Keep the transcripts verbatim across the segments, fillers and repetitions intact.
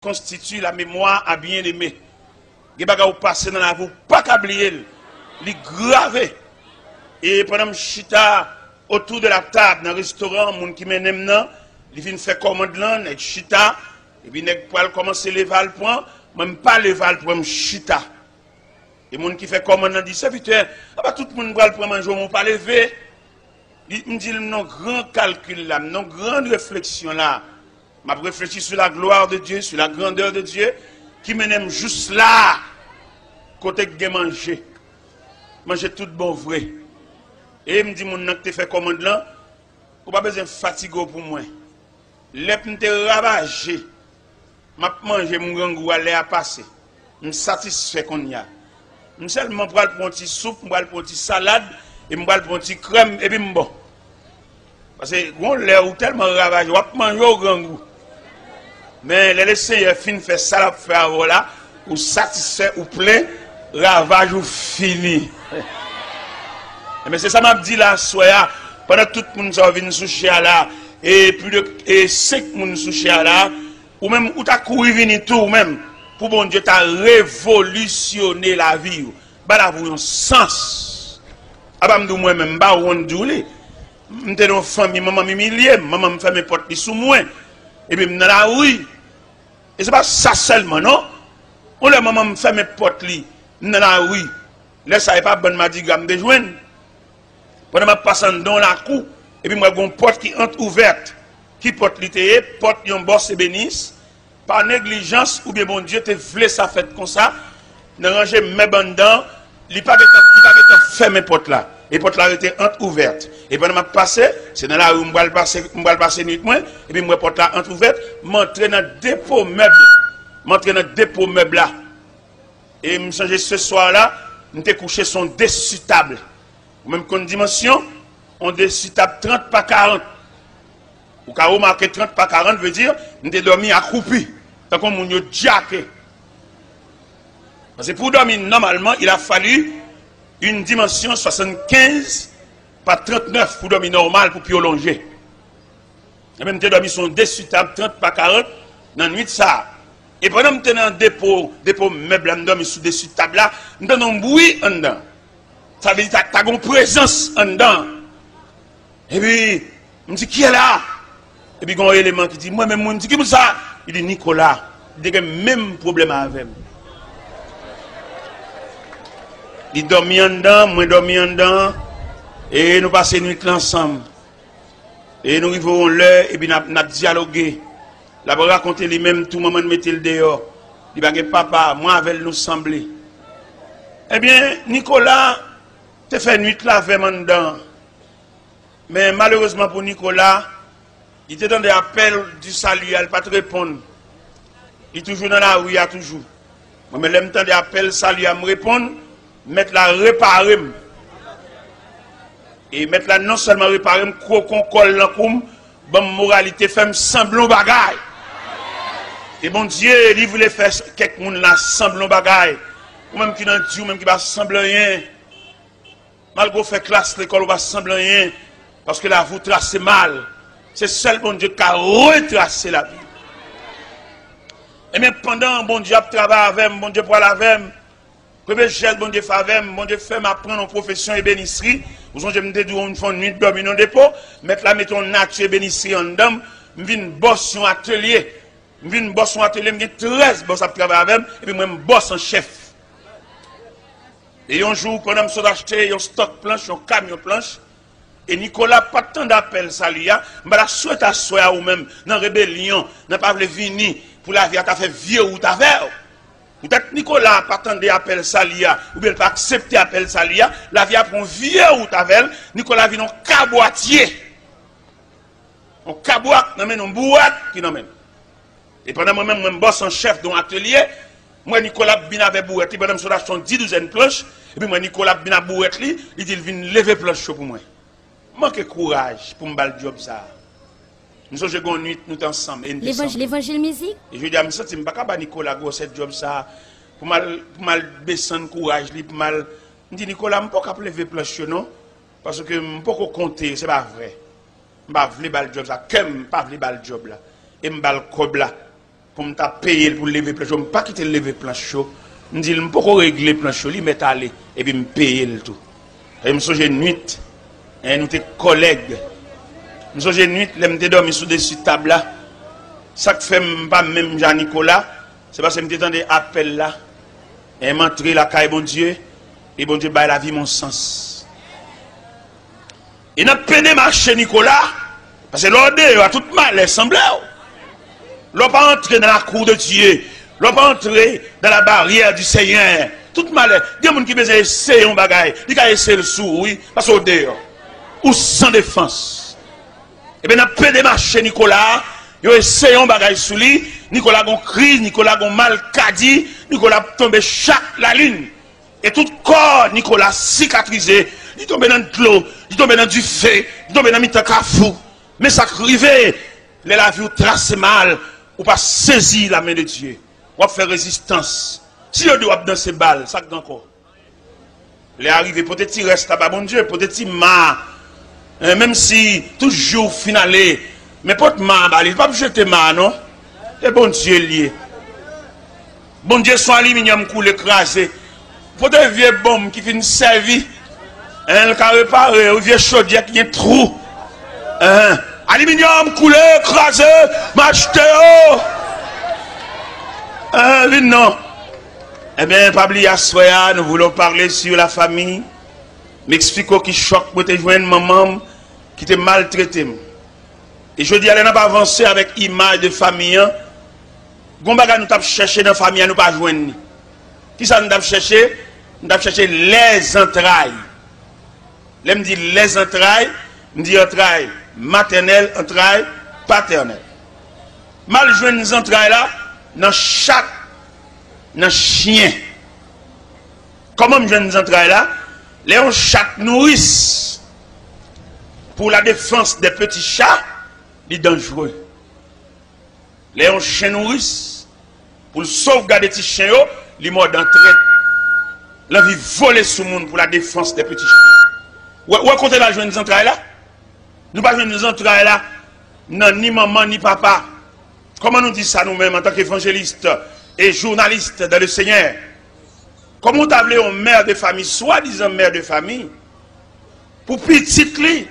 constitue la mémoire à bien-aimé. Gen bagay ou pase nan lavi, ou pa ka bliye l. Li grave. E pandan m chita otou de la tab nan restoran, moun ki mennen m nan, li vin fè kòmand lan, nèg chita, epi nèg pral kòmanse leve al pran, mwen m pa leve al pran, m chita. E moun ki fè kòmand lan di, "Sèvitè, apa tout moun pral pran manje w, men w pa leve?" Li, m di l, "M nan gran kalkil la, m nan gran refleksyon la. M ap reflechi sou la gloire de Dieu, sou la grandeur de Dieu, ki mennen m jous la, kote k gen manje. Manje tout bon vre." E m di moun nan ki te fè kòmand lan, "Ou pa bezwen fatige w pou mwen. Lè m te ravaje, m ap manje, m grangou a, lè a pase. M satisfè kounye a. M sèlman pral pran yon ti soup, m pral pran yon ti salad, e m pral pran yon ti krèm, epi m bon." Paske gon lè ou tèlman ravaje, w ap manje, ou grangou. Men lè Lesenyè fin fè sa l ap fè avè w la, ou satisfè, ou plen, ravaj ou fini. Enben, se sa m ap di la aswè a, pandan tout moun sa yo vin sou chè a la, e plis de e senk moun sou chè a la, ou menm, ou ta kouri vini tou, ou menm, pou Bondye ta revolisyone lavi w, ba lavi w yon sans. Apa m di w mwen menm, m pa wont di w li. M te nan yon fanmi, manman m imilye m, manman m fèmen pòt li sou mwen, epi m nan lari. E se pa sa sèlman, non. Yon lè manman m fèmen pòt li, m nan lari. Lè sa, e pa bann madigra m te jwenn. Pandan m ap pase anndan yon lakou, epi m wè gon pòt ki antouvèt. Ki pòt li te ye? Pòt yon bòs ebenis. Pa neglijans oubyen Bondye te vle sa fèt konsa, nan ranje mèb anndan, li pa gentan, li pa gentan fèmen pòt la. E pòt la rete antouvèt. E pandan m ap pase, se nan lari m pral pase, m pral pase nwit mwen, epi m wè pòt la antouvèt, m antre nan depo mèb. M antre nan depo mèb la. E m sonje se swa la, m te kouche sou yon desi tab. Ou menm konn dimansyon, yon desi tab trant pa karant. Ou ka remake trant pa karant, vle di, m te dòmi akwoupi, tankou moun yo djake. Paske pou w dòmi nòmalman, il a fallu une dimension soixante-quinze par trente-neuf pou w dòmi nòmal, pou pye w lonje. Ebyen, m te dòmi sou yon desi tab trant pa karant nan nwit sa a. E pandan m te nan depo, depo mèb la, m dòmi sou desi tab la, m tande yon bri anndan. Sa vle di, ta, ta gen yon prezans anndan. Epi, m di, "Kiyès la?" Epi, gen yon eleman ki di, "Mwen menm, mwen." M di, "Ki moun sa?" Li di, "Nicolas." Li te gen menm pwoblèm avè m. Li dòmi anndan, mwen dòmi anndan. E nou pase nwit la ansanm. E nou rive yon lè, epi n ap, n ap dyaloge. L ap rakonte li menm tou, manman l mete l deyò. Li pa gen papa, mwen avè l nou sanble. Ebyen, Nicolas te fè nwit la avè m anndan. Men malerezman pou Nicolas, li te tande apèl di sali a, li pa t reponn. Li toujou nan lari a toujou. Mwen menm, lè m tande apèl sali a, m reponn, mèt la repare m. E mèt la non sèlman repare m, kwokon kò l nan kou m, ban m moralite, fè m sanble yon bagay. E Bondye, li vle fè kèk moun la sanble yon bagay. Ou menm ki nan di, ou menm ki pa sanble anyen. Malgre w fè klas lekòl, ou pa sanble anyen, paske lavi w trase mal. Se sèl Bondye ki ka retrase lavi w. Ebyen, pandan Bondye ap travay avè m, Bondye pral avè m, premye jès Bondye fè avè m, Bondye fè m aprann yon pwofesyon ebenisri. Ou sonje m te di w yon fwa, yon nwit dòmi nan depo, mèt la mete yon nati ebenisri anndan m, m vin bòs yon atelye. M vin bòs yon atelye, m gen trèz bòs ap travay avè m, epi mwen m bòs an chèf. E yon jou, pandan m sot achte yon stòk planch, yon kamyon planch, e Nicolas pa t tande apèl sali a, m pa ta swete aswè a ou menm, nan rebelyon, nan pa vle vini, pou lavi a ta fè vye wout avè w. Poutèt Nicolas pa tande apèl sali a, oubyen l pa aksepte apèl sali a, lavi a pran vye wout avè l, Nicolas vin yon kabwatye. Yon kabwat nan men l, yon bouwèt ki nan men l. E pandan mwen menm, mwen m bòs an chèf de yon atelye, m wè Nicolas ap vin avè bouwèt li, pandan m sot achte yon dis douzèn planch, epi m wè Nicolas ap vin ak bouwèt li, li di l vin leve planch yo pou mwen. M manke kouraj pou m ba l djòb sa a. M sonje gon nwit nou te ansanm e n desanm. Levanjil mizik. E jodi a m santi m pa ka ba Nicolas gwosè djòb sa a. Pou m al, pou m al desann kouraj li, pou m al, m di, "Nicolas, m poko ap leve planch yo non. Paske m poko konte, se pa vre." M pa vle ba l djòb sa, kè m pa vle ba l djòb la. E m ba l kòb la. M t ap peye l pou l leve planch yo, m pa kite l leve planch yo. M di l, "M poko regle planch yo, li mèt ale," epi m peye l tou. E m sonje nwit, en, nou te kòlèg. M sonje nwit, lè m te dòmi sou desi tab la. Sa k fè m pa menm jan Nicolas, se paske m te tande apèl la. E m antre lakay Bondye, e Bondye bay lavi m yon sans. E n ap pede mache, Nicolas, paske lè w deyò a, tout malè sanble w. Lè w pa antre dans la cour de Dieu, lè w pa antre dans la barrière du Seigneur, tout malè, gen moun ki bezwen eseye yon bagay, li ka eseye l sou ou, wi, paske w deyò. Ou san defans. Ebyen, n ap pede mache Nicolas, yo eseye yon bagay sou li, Nicolas gon kriz, Nicolas gon malkadi, Nicolas ap tonbe chak lalin. E tout kò Nicolas sikatrize, li tonbe nan dlo, li tonbe nan dife, li tonbe nan mitan kafou. Men sa k rive, lè lavi w trase mal, ou pa sezi la men de Dye. W ap fè rezistans. Si yo di w ap danse bal, sa k gen ankò? Lè a rive, pote ti rès la ba Bondye, pote ti ma a. Eh, menm si tout jou w fin ale, men pote ma a ba li, li p ap jete ma a non. E Bondye l ye. Bondye se yon aliminyòm koule, kraze. Pote vye bonm ki fin sèvi. Hein, l ka repare, yon vye chodyè ki gen twou. Hein, aliminyòm koule, kraze, m achte yo. Hein, vin non. Ebyen, pa bliye aswè a, nous voulons parler sur la famille. M eksplike w ki chòk mwen te jwenn manman m ki te maltrete m. E jodi a, lè n ap avanse avèk imaj de fanmi an, gon bagay nou t ap chèche nan fanmi an, nou pa jwenn li. Kisa nou t ap chèche? Nou t ap chèche lèzantray. Lè m di lèzantray, m di antray matènèl, antray patènèl. M al jwenn zantray la nan chat, nan chen. Kòman m jwenn zantray la? Lè yon chat nouris, pour la défense des petits chats, li danjre. Lè yon chen nouris, pou l sovgade ti chen yo, li mòde an trèt. L anvi vole sou moun pour la défense des petits chats. Ou wè, ou wè kote n al jwenn zantray la? Nou pa jwenn zantray la nan ni manman ni papa. Kòman nou di sa nou menm antanke evanjelis e jounalis dans le Seigneur? Kòman w ta vle yon mè de fanmi, swadizan mè de fanmi, pou pitit li,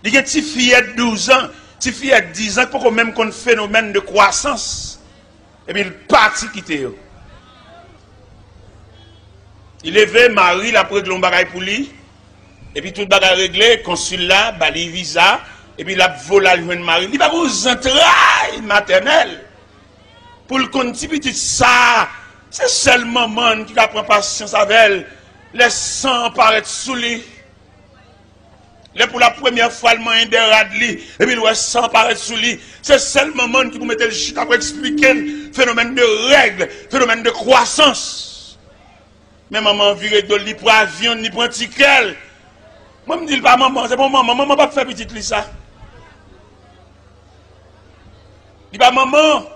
li gen ti fiyèt douz an, ti fiyèt diz an ki poko menm konn fenomèn de kwasans, epi l pati kite yo. Li leve, mari l ap regle yon bagay pou li, epi tout bagay regle, konsil la ba li viza, epi l ap vole al jwenn mari l. Li pa gon zantray matènèl pou l konn ti pitit sa a. Se sèl manman n ki ka pran pasyans avè l lè san an parèt sou li. Lè pou la premyè fwa l manyen dè rad li, epi l wè san parèt sou li, se sèl manman n ki pou mete l chita pou eksplike l fenomèn de règ, fenomèn de kwasans. Men manman an vire do l, li pran avyon, li pran tikè l. Mwen, m di l pa manman, se pa manman, manman p ap fè pitit li sa. Li pa manman.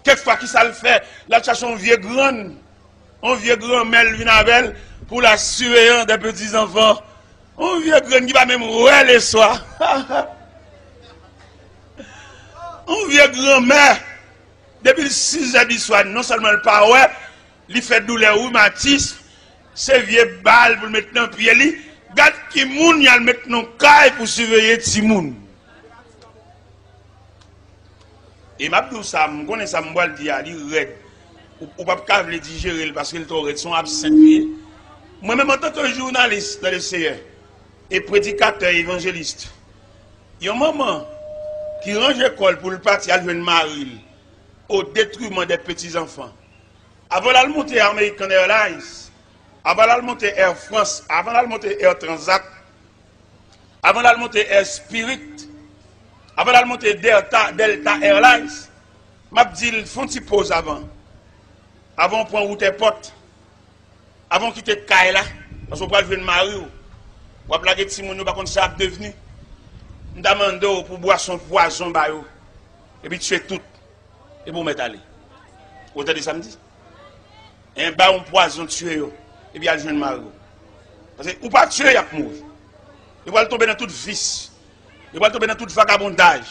Kèk fwa, kisa l fè? L al chache yon vye grann. Yon vye granmè l vin avè l pou la siveyan dè peti zanfan. Yon vye grann ki pa menm wè leswa. Yon vye granmè. Depi l sizè di swa, non sèlman l pa wè, li fè doulè rimatism, se vye bal pou l met nan pye li. Gad ki moun y al met nan kay pou siveye timoun. E m ap di w sa, m konnen sa m pral di a, li rèd. Ou, ou p ap ka vle dijere l paske l twò rèd, se yon absent li ye. Mwen menm, antanke jounalis dans le Seigneur, e predikatè, evanjelis, yon manman ki ranje kò l pou l pati al jwenn mari l, au détriment des petits enfants. Avan l al monte American Airlines, avan l al monte Air France, avan l al monte Air Transat, avan l al monte Air Spirit, avan l al monte Delta, Delta Airlines, m ap di l, fè yon ti poz avan. Avan w pran wout èpòt, avan w kite kay la, paske w pral jwenn mari w, w ap lage timoun yo, pa konn sa y ap devni. M ta mande w pou bwason pwazon ba yo, epi tiye tout, epi w mèt ale. Ou tande sa m di? En, ba yon pwazon, tiye yo, epi al jwenn mari w. Paske ou pa tiye, y ap mouri. Yo pral tonbe nan tout vis. Yo pral tonbe nan tout vagabondaj.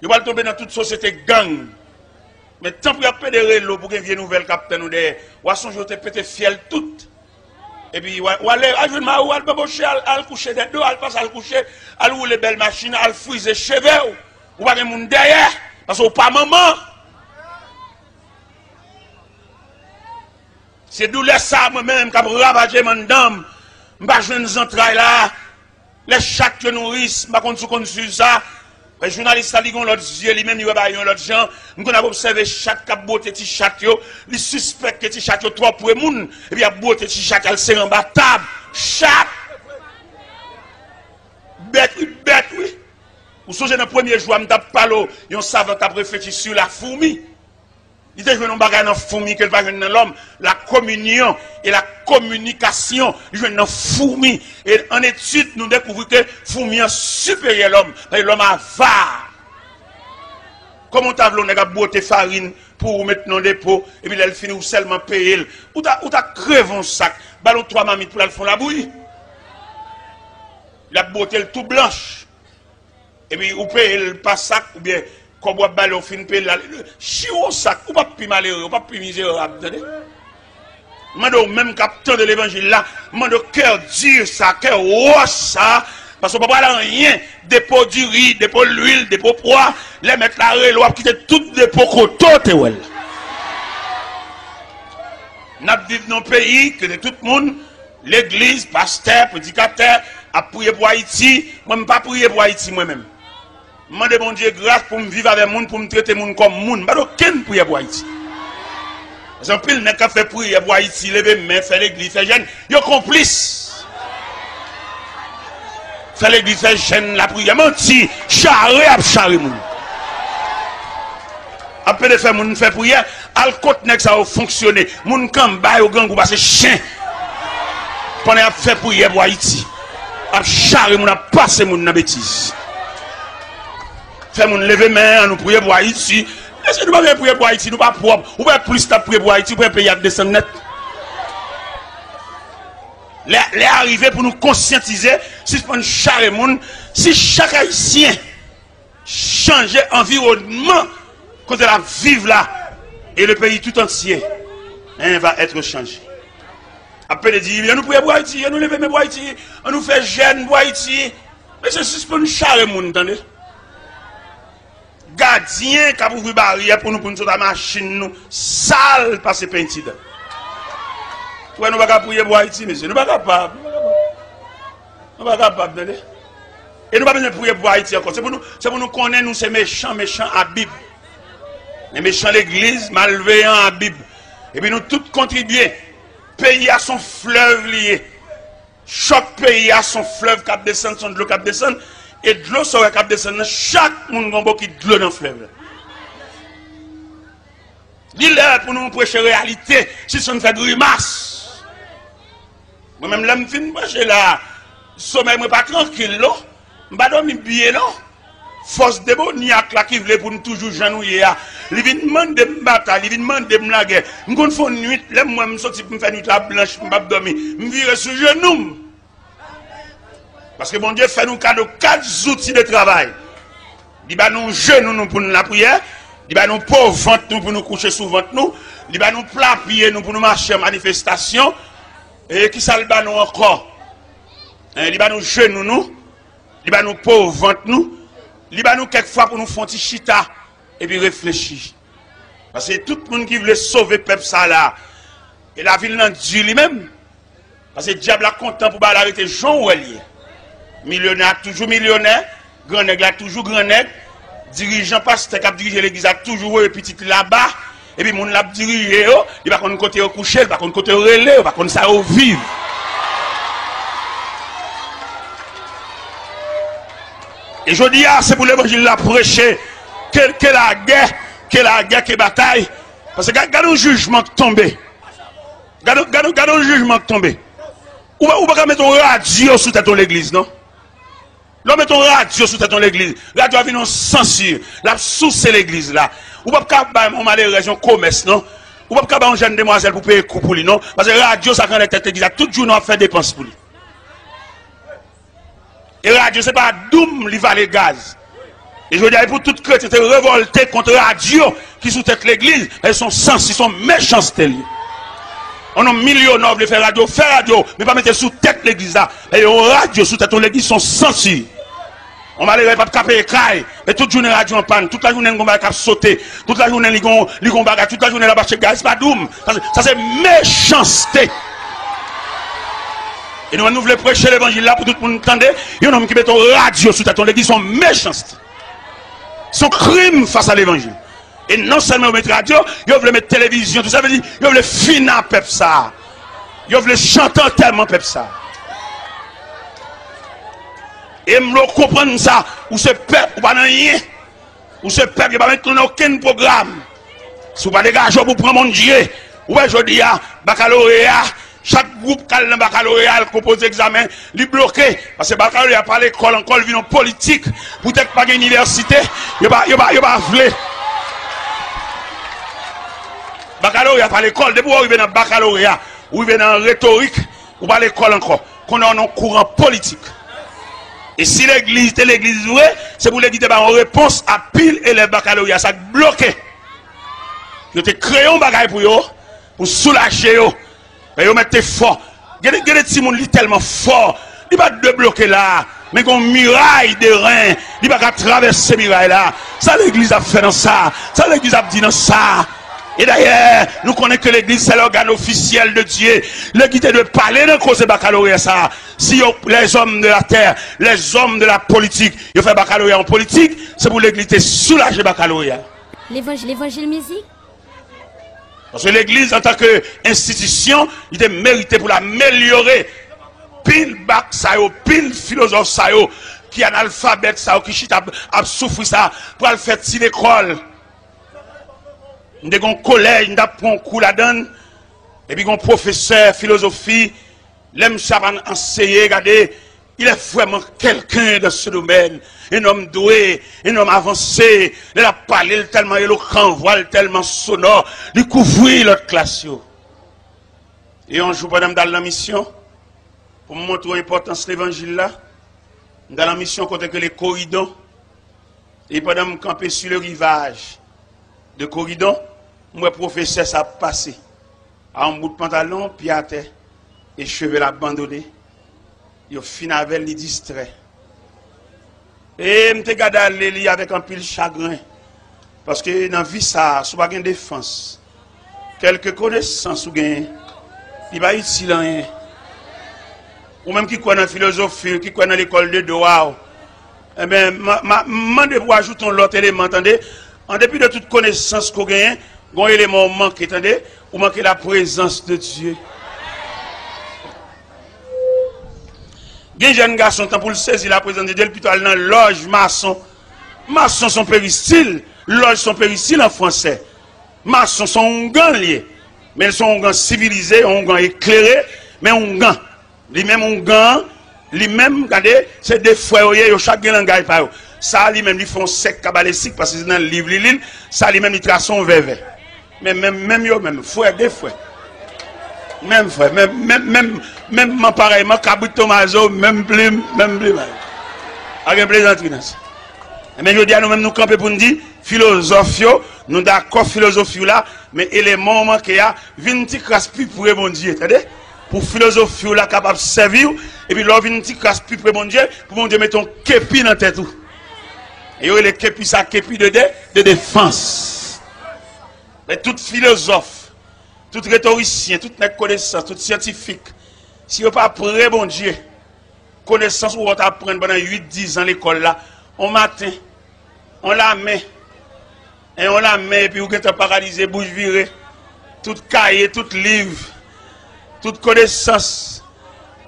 Yo pral tonbe nan tout sosyete gang. Men tanpri ap pede rele w pou gen vye nouvèl k ap tann ou dèyè. W a sonje w te pete fyèl tout. Epi w a, w a lè, al jwenn mari w, al banboche, al, al kouche dèdo, al pase, al kouche, al woule bèl machin, al frize cheve w. Ou pa gen moun dèyè, paske w pa manman. Se doulè sa mwen menm k ap ravaje m anndan m. M pa jwenn zantray la. Lè chat yo nouris, m pa konn si w konn swiv sa. Men jounalis la, li gen yon lòt zye, li menm, li wè bagay yon lòt jan. M konn ap obsève chat k ap bwote ti chat yo. Li sispèk ke ti chat yo twò pre moun. Epi y ap bwote ti chat, y al sere anba tab. Chat! Bèt, wi, bèt, wi. Ou sonje nan premye jou a, m t ap pale w, yon savan t ap reflechi sou la foumi. Li te jwenn yon bagay nan foumi ke l pa jwenn nan lòm, la communion et la communication. Li jwenn nan foumi. E an etid, nou dekouvri ke foumi an siperyè lòm, paske lòm ava. Kòman w ta vle yon nèg ap bwote farin pou ou met nan depo, epi lè l fini, ou sèlman peye l? Ou ta, ou ta kreve yon sak, ba l yon twa mamit pou l al fè yon labouyi. L ap bwote l tou blanch. Epi ou peye l pa sak, oubyen kòb w ap ba l, ou fin peye l la, chiwo sak, ou p ap pi malere, ou p ap pi mizerab, tande. Mande w menm k ap tande levanjil la, mande w kè di sa, kè wòch sa, paske w pa pral anyen, depo diri, depo lwil, depo pwa, lè mèt la rele w, w ap kite tout depo kote w te wè l. N ap viv nan yon peyi kote tout moun, legliz, pastè, predikatè, ap priye pou Ayiti. Mwen, m pa priye pou Ayiti, mwen menm. M mande Bondye gras pou m viv avè moun, pou m trete moun kòm moun. M pa t okenn priyè pou Ayiti. Paske anpil nèg k ap fè priyè pou Ayiti, leve men, fè legliz, fè jèn, yo konplis. Fè legliz, fè jèn, lapriyè, manti, chare, ap chare moun. Ap pede fè moun fè priyè, al kot nèg sa yo fonksyone. Moun kanba yo grangou pase chen. Pandan y ap fè priyè pou Ayiti, ap chare moun, ap pase moun nan betiz. Fè moun leve men, ann nou priye pou Ayiti. Mesye, nou pa bezwen priye pou Ayiti, nou pa pwòp. Ou wè plis n ap priye pou Ayiti, ou wè peyi ap desann nèt. Lè, lè a rive pou nou konsyantize, sispann chare moun. Si chak Ayisyen chanje anviwònman kote l ap viv la, et le pays tout entier, hein, va être changé. Ap pede di, ann nou priye pou Ayiti, ann nou leve men pou Ayiti, ann nou fè jèn pou Ayiti. Mesye, sispann chare moun, tande. Gadyen k ap ouvri baryè pou nou, pou nou sot ak machin nou sal pase penti dan. Ou wè, nou pa ka priye pou Ayiti, mesye, nou pa kapab. Nou pa kapab, tande. E nou pa bezwen priye pou Ayiti ankò. Se pou nou, se pou nou konnen nou se mechan, mechan a Bib. Men mechan legliz, malveyan a Bib. Epi nou tout kontribye. Peyi a se yon flèv li ye. Chòk peyi a se yon flèv k ap desann, se yon dlo k ap desann. E dlo sa w wè k ap desann nan, chak moun gen yon bokit dlo nan flèv la. Li lè pou nou preche reyalite, sispann fè grimas. Mwen menm, lè m fin preche la, somèy mwen pa trankil non. M pa dòmi byen non. Fòs demonyak la ki vle pou n toujou jan nou ye a, li vin mande m batay, li vin mande m lagè. M konn fè yon nwit, lè m wè m soti pou m fè nwit la blanch, m p ap dòmi, m vire sou jenou m. Paske Bondye fè nou kado kat zouti de travay. Li ba nou jenou nou pou n lapriyè, li ba nou po vant nou pou nou kouche sou vant nou, li ba nou pla pye nou pou nou mache an manifestasyon. E kisa l ba nou ankò? Hein, li ba nou jenou nou, li ba nou po vant nou, li ba nou kèk fwa pou nou fè yon ti chita epi reflechi. Paske tout moun ki vle sove pèp sa la, e lavi l nan di li menm. Paske dyab la kontan pou bagay la rete jan w wè l ye. Milyonè a toujou milyonè, grannèg la toujou grannèg, dirijan, pastè k ap dirije legliz la toujou voye pitit li laba, epi moun l ap dirije yo, li pa konn kote yo kouche, li pa konn kote yo rele, yo pa konn sa yo viv. E jodi a, se pou levanjil la preche, ke, ke lagè, ke lagè, ke batay. Paske gad, gad yon jijman k tonbe. Gad, gad, gad yon jijman k tonbe. Ou, ou pa ka mete yon radyo sou tèt yon legliz, non. Lè w mete yon radyo sou tèt yon legliz, radyo a vin yon sansi, l ap souse legliz la. Ou p ap ka bay yon malerèz yon komès, non. Ou p ap ka bay yon jèn demwazèl pou peye kou pou li, non. Paske radyo sa k anlè tèt legliz la, tout jounen w ap fè depans pou li. E radyo se pa doum li vale gaz. E jodi a, e pou tout kretyen te revòlte kont radyo ki sou tèt legliz, e se yon sansi, se yon mechanste li. Yon nonm milyonè vle fè radyo, fè radyo, men pa mete l sou tèt legliz la. E yon radyo sou tèt yon legliz, se yon sansi. Yon malere p ap ka peye kay, men tout jounen radyo an pàn, tout lajounen l gon bagay k ap sote, tout lajounen li gon, li gon bagay, tout lajounen l ap achte gaz pa doum. Sa se, sa se mechanste. E nou menm nou vle preche levanjil la pou tout moun tande, yon nonm ki mete yon radyo sou tèt yon legliz, se yon mechanste. Se yon krim fas a levanjil. E non sèlman yo met radyo, yo vle met televizyon, tout sa vle di, yo vle fini a pèp sa a. Yo vle chante antèman pèp sa a. E m vle w konprann sa, ou se pèp, ou pa nan anyen. Ou se pèp, yo pa met nou nan okenn pwogram. Si w pa degaje w pou pran Bondye, ou wè jodi a, bakaloreya, chak gwoup k al nan bakaloreya, al konpoze egzamen, li bloke. Paske bakaloreya pa lekòl ankò, li vin yon politik. Poutèt pa gen inivèsite, yo pa, yo pa, yo pa vle. Bakaloreya pa lekòl. Depi w rive nan bakaloreya, ou rive nan retorik, ou pa lekòl ankò. Kounye a w nan kouran politik. E si legliz te legliz vre, se pou legliz te ba yon repons a pil elèv bakaloreya sa k bloke. Yo te kreye yon bagay pou yo, pou soulaje yo. Men yo mèt te fò. Gen de, gen de timoun li tèlman fò, li pa dwe bloke la. Men gen yon miray de ren, li pa ka travèse miray la. Sa legliz ap fè nan sa? Sa legliz ap di nan sa? E dayè, nou konnen ke legliz se lògàn ofisyèl de Dye. Legliz te dwe pale nan koze bakaloreya sa. Si yo, lèzòm de latè, lèzòm de la politik, yo fè bakaloreya an politik, se pou legliz te soulaje bakaloreya. Levanjil, levanjil mizik. Paske legliz, antanke enstitisyon, li te merite pou l amelyore pil bak sa yo, pil filozòf sa yo, ki analfabèt sa yo, ki chita ap, ap soufri sa, pral fè ti lekòl. M te gen yon kolèj, m t ap pran yon kou ladan l, epi gen yon pwofesè filozofi, lè misye ap an-, anseye, gade, il est vraiment quelqu'un dans ce domaine, un homme doué, un homme avancé. Lè l ap pale, l tèlman elokan, vwa l tèlman sonò, li kouvri lòt klas yo. E yon jou, pandan m t al nan misyon, pou m montre w enpòtans levanjil la, m t al nan misyon kote ke le Koridon, e pandan m kanpe sur le rivage de Koridon, m wè pwofesè sa ap pase. A yon bout pantalon, pye atè, e cheve l abandone. Yo fin avè l, li distrè. E m te gade ale li avèk anpil chagren. Paske nan vi sa a, si w pa gen defans, kèlke konesans ou genyen, li pa itil anyen. Ou menm ki kwè nan filozofi, ki kwè nan lekòl de dwa w, enben, m, m, m mande pou w ajoute yon lòt eleman, tande. An depi de tout konesans ke w genyen, gen yon eleman w manke, tande. Ou manke la prezans de Dye. Gen jèn gason, tan pou l sezi la prezans de Dye, l pito al nan lòj mason. Mason se yon peristil, lòj se yon peristil an fransè. Mason se yon oungan l ye. Men l se yon oungan sivilize, yon oungan eklere, men oungan. Li menm oungan an, li menm, gade, se de frè yo ye, yo chak gen langay pa yo. Sa a li menm, li fè yon sèk kabalestik, paske se nan liv li li l, sa a li menm, li trase yon vèvè. Men menm, menm yo menm, frè de frè. Menm frè, menm, menm, menm, menm man parèy man, kabrit tomazo, menm plim, menm plimay. Pa gen plezantri nan sa. Enben, jodi a, nou menm, nou kanpe pou n di, filozòf yo, nou dakò filozofi w la, men eleman w manke a, vin ti kras pi pre Bondye, tande? Pou filozofi w la kapab sèvi w, epi lè w vin ti kras pi pre Bondye, pou Bondye mete yon kepi nan tèt ou. E yo rele kepi sa, kepi de, de, de defans. Men tout filozòf, tout retorisyen, tout nèg konesans, tout syantifik, si yo pa pre Bondye, konesans ou t aprann pandan uit, diz an lekòl la, on maten, on lamen, en on lamen, epi ou gentan paralize, bouch vire, tout kaye, tout liv, tout konesans,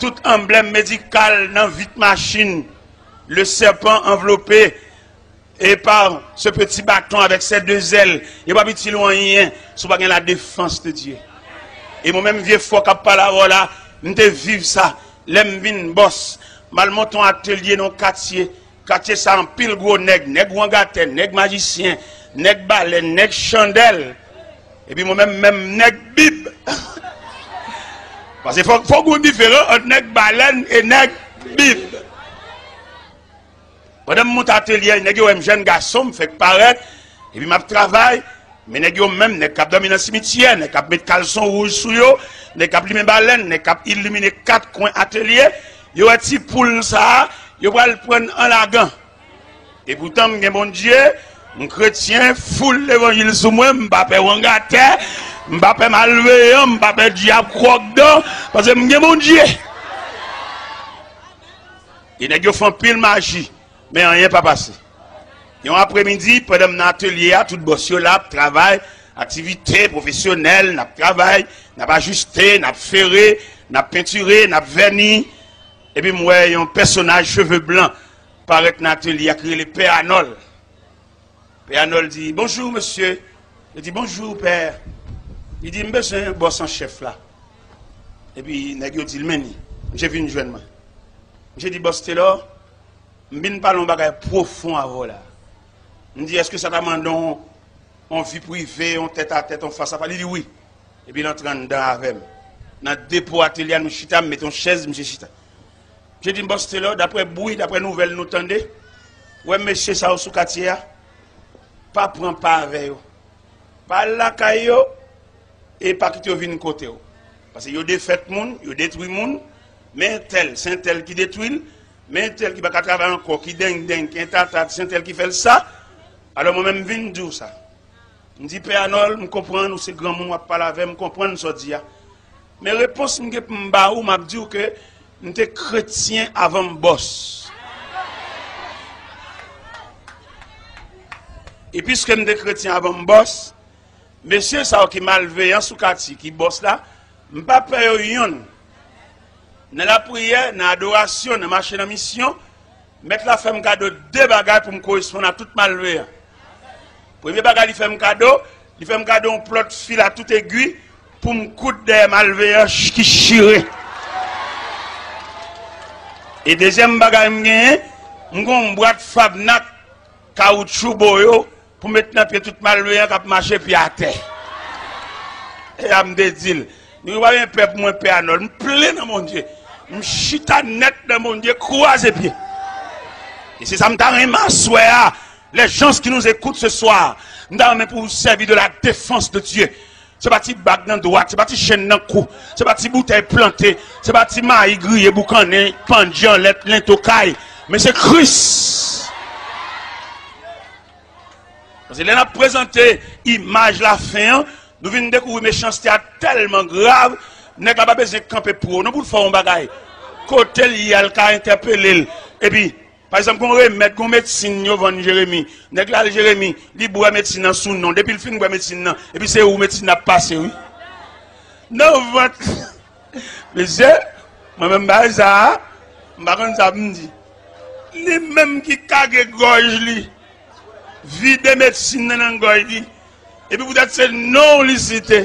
tout anblèm medikal nan vit machin, le serpent enveloppé, et par ce petit bâton avec ses deux ailes, yo p ap itil ou anyen si w pa gen la défense de Dieu. E mwen menm vye fò k ap pale avè w la, m te viv sa. Lè m vin bòs, m al monte yon atelye nan yon katye. Katye sa anpil gwo nèg, nèg wangatè, nèg majisyen, nèg balèn, nèg chandèl. Epi mwen menm, menm nèg bib. Paske fòk, fòk gen yon diferan ant nèg balèn e nèg bib. Pandan m monte atelye a, nèg yo wè m jèn gason, m fèk parèt, epi m ap travay, men nèg yo menm, nèg k ap dòmi nan simityè, nèg k ap met kalson wouj sou yo, nèg k ap limen balèn, nèg k ap ilimine kat kwen atelye, yo wè ti poul sa a, yo pral pran n an lagan. Epoutan, m gen Bondye, m kretyen, foul levanjil sou mwen, m pa pè wangatè, m pa pè malveyan, m pa pè dyab kwòkdan, paske m gen Bondye. E nèg yo fè anpil maji, men anyen pa pase. Yon apremidi, pandan m nan atelye a, tout bòs yo la ap travay, aktivite pwofesyonèl, n ap travay, n ap ajiste, n ap fere, n ap pentire, n ap vèni. Epi m wè yon pèsonaj cheve blan parèt nan atelye a ki rele Pè Anòl. Pè Anòl di, "Bonjou, mesye." Li di, "Bonjou, pè." Li di, "M bezwen bòs an chèf la." Epi nèg yo di l, "Men li." Misye vin jwenn mwen. Misye di, "Bòs Telò, m vin pale yon bagay pwofon avè w la." M di, "Èske sa ta mande w yon vi prive, yon tèt a tèt, yon fas a fas?" Li di, "Wi." Epi l antre anndan avè m. Nan depo atelye a, nou chita, m mete yon chèz, misye chita. Misye di m, "Bòs Telò, daprè bri, daprè nouvèl nou tande, wè mesye sa yo sou katye a, pa pran pa avè yo. Pa al lakay yo, e pa kite yo vin kote w. Paske yo defèt moun, yo detwi moun, men entèl, se entèl ki detwi l, men entèl ki pa ka travay ankò, ki deng deng, ki entatat, se entèl ki fè l sa. Alò mwen menm m vin di w sa." M di, "Pè Anòl, m konprann ou se granmoun, w ap pale avè m, m konprann sa w di a. Men repons m gen pou m ba ou, m ap di w ke m te kretyen avan m bòs. E piske m te kretyen avan m bòs, mesye sa yo ki malveyan sou katye, ki bòs la, m pa pè yo yonn. Nan lapriyè, nan adorasyon, nan mache nan misyon, Mèt la fè m kado de bagay pou m koresponn a tout malveyan. Premye bagay li fè m kado, li fè m kado yon plòt fil a tout egwi pou m koud dèyè malveyan ch-, ki chire. E dezyèm bagay m genyen, m gen yon bwat fabnak kawotchou boyo pou met nan pye tout malveyan k ap mache pye atè. E a m te di l, nou pa gen pè pou mwen, Pè Anòl. M plen nan Bondye. M chita nèt nan Bondye, kwaze pye. E se sa m ta renmen aswè a. Les gens qui nous écoutent ce soir, m ta renmen pou w sèvi de la défense de Dieu. Se pa ti bag nan dwat, se pa ti chenn nan kou, se pa ti boutèy plante, se pa ti mayi griye, boukannen, pandye anlè lento kay, men se Kris. Paske lè n ap prezante imaj lafen an, nou vin dekouvri mechanste a tèlman grav, nèg la pa bezwen kanpe pwo non pou l fè yon bagay. Kote l ye a, l ka entèpele l. Epi, pa egzanp, gon remèd, gon medsin yo vann Jeremi. Nèg la al Jeremi, li bwè medsin nan sou non. Depi l fin bwè medsin nan, epi se ou medsin nan ap pase, wi. Nan vant. Mesye, mwen menm bagay sa a, m pa konn sa pou m di. Li menm ki kage gòj li, vide medsin nan nan gòj li, epi poutèt se non w li site.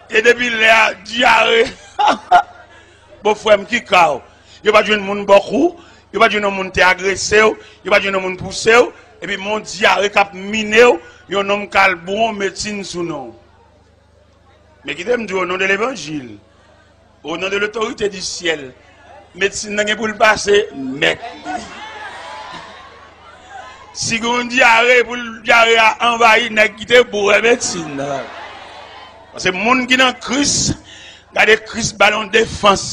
E depi lè a, dyare. Bon, frè m, ki ka w? Yo pa t jwenn moun bò kou, yo pa t jwenn yon moun te agrese w, yo pa t jwenn yon moun pouse w, epi men yon dyare k ap mine w, yon nonm k al bwè medsin sou non w. Men kite m di w, au nom de l'évangile, au nom de l'autorité du ciel, medsin nan gen pou l pase mèt li. Si gen yon dyare, pou l, dyare a anvayi nèg ki te bwè medsin nan. Paske moun ki nan Kris, gade Kris ba l yon defans.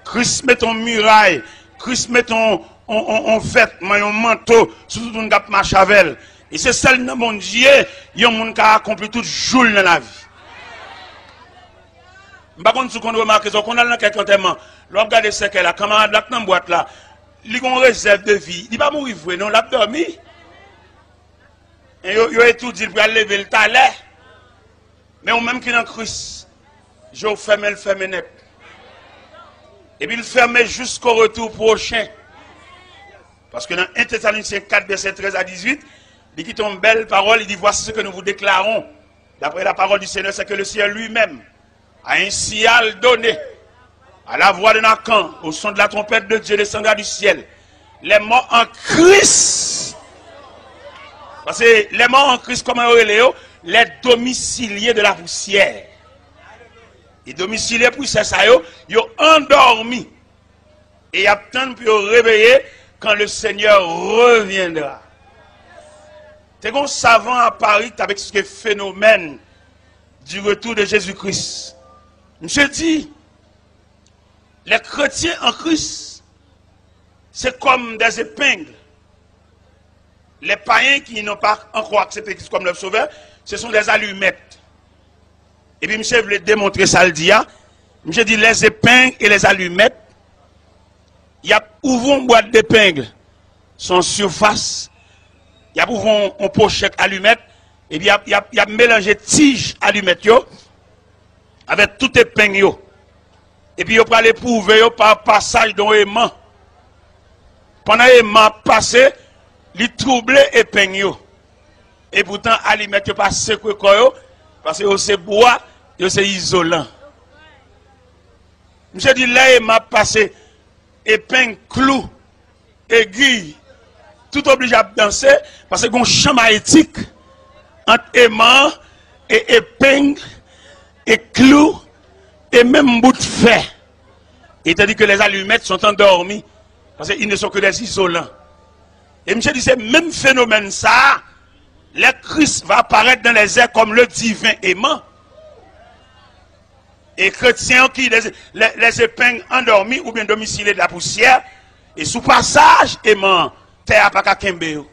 Kris mete yon miray, Kris mete yon, yon, yon, yon vètman, yon manto sou tout moun k ap mache avè l. E se sèl nan Bondye yon moun ka akonpli tout jou l nan lavi. M pa konn si w konn remake sa, w konn al nan kèk antèman, lè w ap gade sèkèy la, kanmarad la k nan bwat la, li gon rezèv de vi, li pa mouri vre non, l ap dòmi. E yo, yo etidye l pou y al leve l talè. Men ou menm ki nan Kris, je w fèmen, l fèmen nèt. Epi l fèmen jusqu'au retour prochain. Paske nan en Thessaloniciens quatre, verset treize à dix-huit, li kite yon bèl pawòl, li di, voici ce que nous vous déclarons, d'après la parole du Seigneur, c'est que le Seigneur lui-même a un signal donné, à la voix d'un archange, au son de la trompette de Dieu descendra du ciel. Les morts en Christ. Paske les morts en Christ, kòman yo rele yo? Les domiciliés de la poussière. E domicilié pousyè sa yo, yo andòmi. E y ap tann pou yo reveye Quand le Seigneur reviendra. Te gen yon savan a Pari ki t ap eksplike fenomèn du retour de Jésus-Christ. Misye di, les chrétiens en Christ, c'est comme des épingles. Les païens qui n'ont pas encore accepté Christ comme leur sauveur, ce sont des allumettes. Epi misye vle demontre sa l di a. Misye di les épingles et les allumettes, y ap ouvri yon bwat depeng, se yon sifas, y ap ouvri yon, yon pochèt alimèt, epi y ap, y ap, y ap melanje tij alimèt yo avèk tout epeng yo. Epi yo pral epwouve yo pa pasaj de yon eman. Pandan eman ap pase, li twouble epeng yo. Epoutan, alimèt yo pa sekwe kò yo, paske yo se bwa, yo se izolan. Misye di lè eman ap pase, epeng, klou, egiy, tout oblije ap danse, paske gen yon chan mayetik ant eman an, e epeng, e klou, e menm bout fè. Et tandis que les allumettes sont endormies, parce qu'ils ne sont que des isolants. E misye di se menm fenomèn sa a, lè Christ va apparaître dans les airs comme le divin aimant. E kretyen yo ki les, les, les épingles endormis ou bien domiciliés de la poussière, e sou pasaj eman an, tè a pa ka kenbe yo.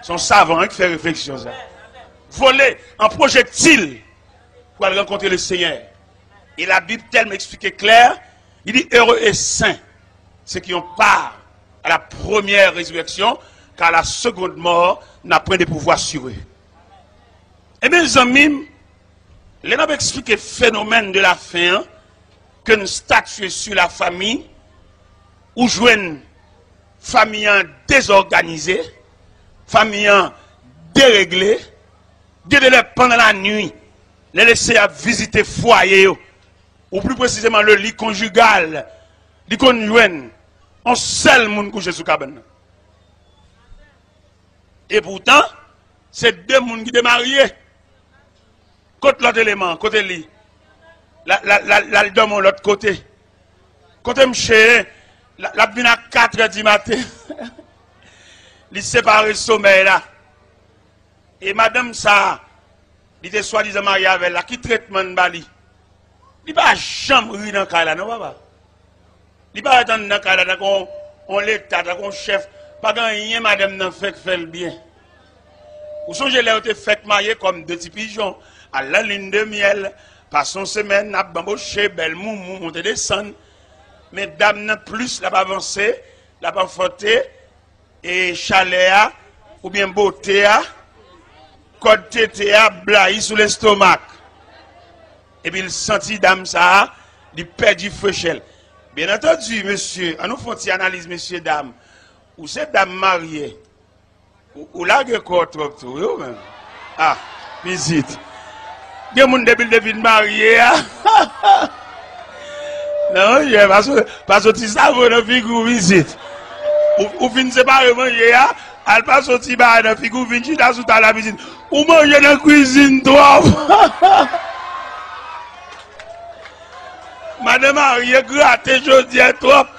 Se yon savan, wi, ki fè refleksyon sa. Vole an pwojektil pou al rankontre le Seigneur. E la Bib tèlman eksplike klè, li di heureux et saints ceux qui ont part à la première résurrection, car à la seconde mort n'a point de pouvoir sur eux. Ebyen zanmi m, lè n ap eksplike fenomèn de la fin an, ke n statye sou la fami, ou jwenn fami an dezòganize, fami an deregle, gen de lè pandan lanwi, lè Lesenyè ap vizite fwaye yo, ou pli presizeman le lit conjugal, li konn jwenn yon sèl moun kouche sou kabann nan. Epoutan, se de moun ki te marye. Kot lòt eleman an? Kote li? L al dòmi yon lòt kote. Kote msye ye? L ap vin a katrè di maten. Li separe somèy la. E madanm sa a, li te swadizan marye avè l la, ki tretman n ba li? Li pa janm ri nan kay la, non, papa. Li parèt anndan kay la tankou yon, yon leta, tankou yon chèf. Pa gen anyen madanm nan fè k fè l byen. Ou sonje lè yo te fèk marye kòm de ti pijon, à la lune de miel, pase yon semèn, n ap banboche, bèl moumou, monte desann. Men dam nan, plis l ap avanse, l ap anfante, e chalè a, oubyen bote a, kòd tete a blayi sou lestomak. Epi l santi dam sa a, li pèdi frechè l. Byen antandi, mesye, ann nou fè yon ti analiz, mesye dam. Ou se dam marye. Ou, ou lage kò w twòp tou, wi, ou menm. Ah, pitit. Gen moun depi l te fin marye a. Non, monchè, pa so-, pa soti savo nan figi w, pitit. Ou, ou fin separe manje a, al pa soti bagay nan figi w, vin chita sou tab la, pitit. Ou manje nan kwizin twòp. Madan marye grate jodi a twòp.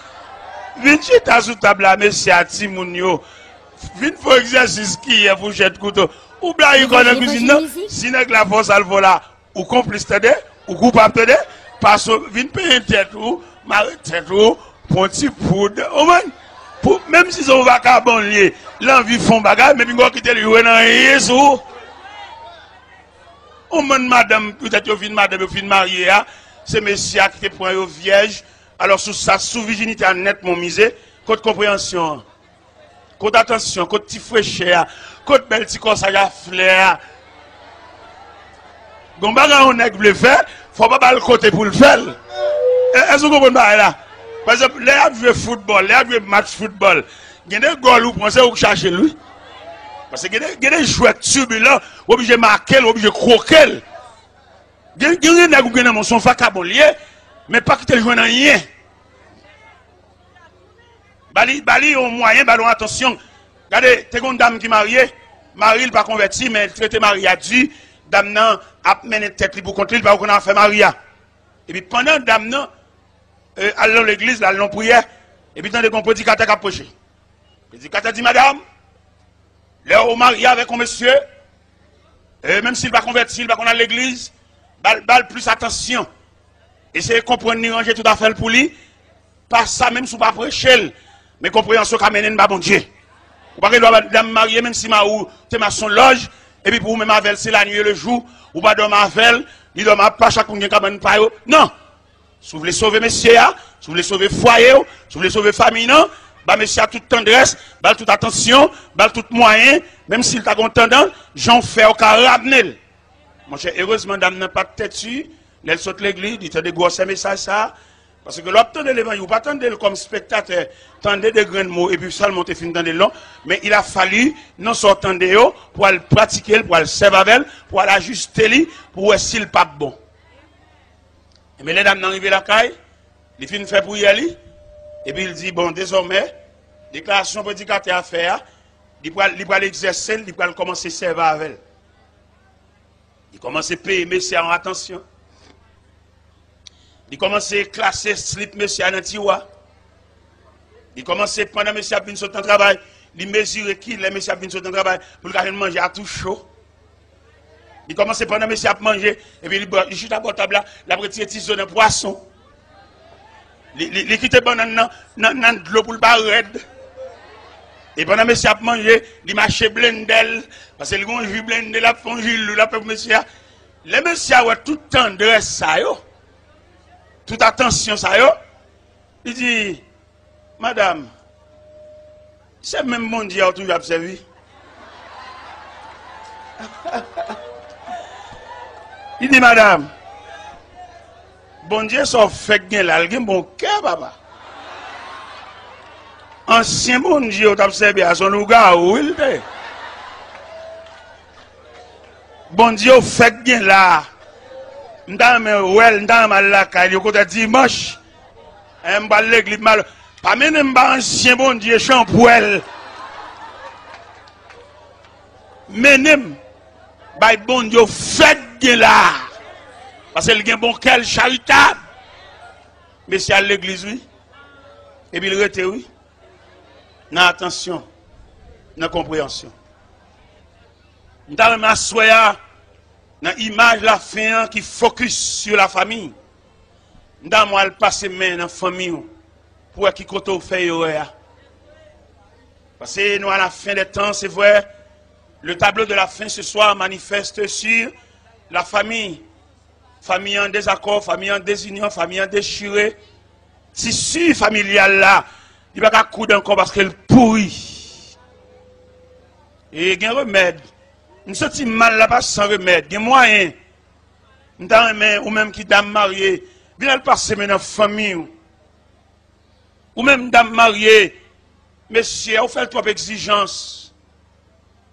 Vin chita sou tab la, mesye a, timoun yo. Vin fè egzèsis kiyè, fouchèt, kouto. Ou blayi kò nan kwizin nan. Si nèg la fè w sa l fè w la, ou konplis, tande? Ou koupab, tande? Pase w vin penyen tèt ou, mare tèt ou, pran ti poud. Ou konprann? Pou, menm si se yon vakabon l ye, l anvi fè yon bagay, men pinga w kite l jwe nan anyen sou ou. Ou konprann, madanm, poutèt yo fin madanm, yo fin marye a, se mesye a ki te pran yo vyèj. Alò, sou sa, sou vijinite a nètman mize, kot konpreyansyon an? Kot atansyon, kot ti frechè a, kot bèl ti kòsaj a flè a? Gon bagay yon nèg vle fè, fò w pa ba l kote pou l fè l. E, èske w konprann bagay la? Pa egzanp, lè y ap jwe foutbòl, lè y ap jwe match foutbòl, gen de gòl ou pran, se ou k chache l, wi. Paske gen de, gen de jwè k tibilan, ou oblije make l, ou oblije kwoke l. Gen, gen, gen nèg ou gen nan men w, se yon vakabon l ye, men pa kite l jwenn anyen. Ba li, ba li yon mwayen, ba li yon atansyon. Gade, te gen yon dam ki marye, mari l pa konvèti, men l trete mari a di, dam nan ap mennen tèt li pou kont li, li pa konn afè mari a. Epi pandan dam nan, e, al nan legliz, l al nan priyè, epi tande gen yon predikatè k ap preche. Predikatè di, madanm, lè ou marye avèk yon mesye, e menm si l pa konvèti, li pa konn al legliz, ba l, ba l plis atansyon. Eseye konprann li, ranje tout afè l pou li. Pa sa, menm si w pa preche l, men konpreyansyon ka mennen n ba Bondye. Ou pa gen dwa ba dam marye, menm si mari w te mason lòj, epi pou ou menm avè l, se lannuit e lejou, ou pa dòmi avè l, li dòmi apa, chak moun gen kabann pa yo. Non! Si w vle sove mesye a, si w vle sove fwaye w, si w vle sove fanmi nan, ba mesye a tout tandrès, ba l tout atansyon, ba l tout mwayen, menm si l ta gen yon tandans, jan w fè w ka ramne l. Monchè, erezman dam nan pa t tèti, lè l sot legliz, li tande gwosè mesaj sa a. Paske lè w ap tande levanjil, ou pa tande l kòm spektatè, tande de grenn mo, epi sèlman w te fin tande l, non. Men il a fallu, nan sa w tande yo, pou al pratike l, pou al sèvi avè l, pou al ajiste li, pou w wè si l p ap bon. Ebyen, lè dam nan rive lakay, li fin fè priyè li, epi l di, bon, dezòmè, deklarasyon predikatè a fè a, li pral, li pral egzèse l, li pral kòmanse sèvi avè l. Li kòmanse peye mesye a yon atansyon. Li kòmanse klase slip mesye a nan tiwa. Li kòmanse, pandan mesye ap vin sot nan travay, li mezire kilè mesye ap vin sot nan travay pou l ka jwenn manje a tou cho. Li kòmanse pandan mesye ap manje, epi li, bò- li chita bò tab la, l ap retire ti zo nan pwason. Li, li, li kite bannann nan, nan, nan dlo pou l pa rèd. E pandan mesye ap manje, li mache blende l, paske li gen yon ji blende, l ap fè yon ji lou, l ap fè pou mesye a. Lè mesye a wè tout tandrès sa yo, tout atansyon sa yo, li di, madanm, se menm Bondye a w toujou ap sèvi? Li di, madanm, Bondye sa w fèk gen la, l gen bon kè, papa. Ansyen Bondye w t ap sèvi a, se yon lougawou, wi, l te. Bondye w fèk gen la. M ta renmen wè l, m ta renmen al lakay li, okontrè, dimanch. E, m pral legliz, m al. Pa mennen m ba ansyen Bondye chanpwèl. Mennen m bay Bondye w fèk gen la. Paske l gen bon kè, l charitab. Mesye al legliz, wi. Epi l rete, wi. Nan atansyon, nan konpreyansyon. M ta renmen aswè a, nan imaj lafen an ki fokis sou lafanmi, m ta renmen w al pase men nan fanmi w pou wè ki kote w fè erè a. Paske nou à la fin des temps, c'est vrai, le tableau de la fin ce soir manifeste sur la famille. Fanmi an dezakò, fanmi an dezinyon, fanmi an dechire. Tisi familyal la, li pa ka koud ankò paske l pouri. E gen remèd. M santi mal la pa san remèd. Gen mwayen. M ta renmen ou menm ki dam marye, vin al pase men nan fanmi w. Ou menm dam marye, mesye a, ou fè l twòp egzijans.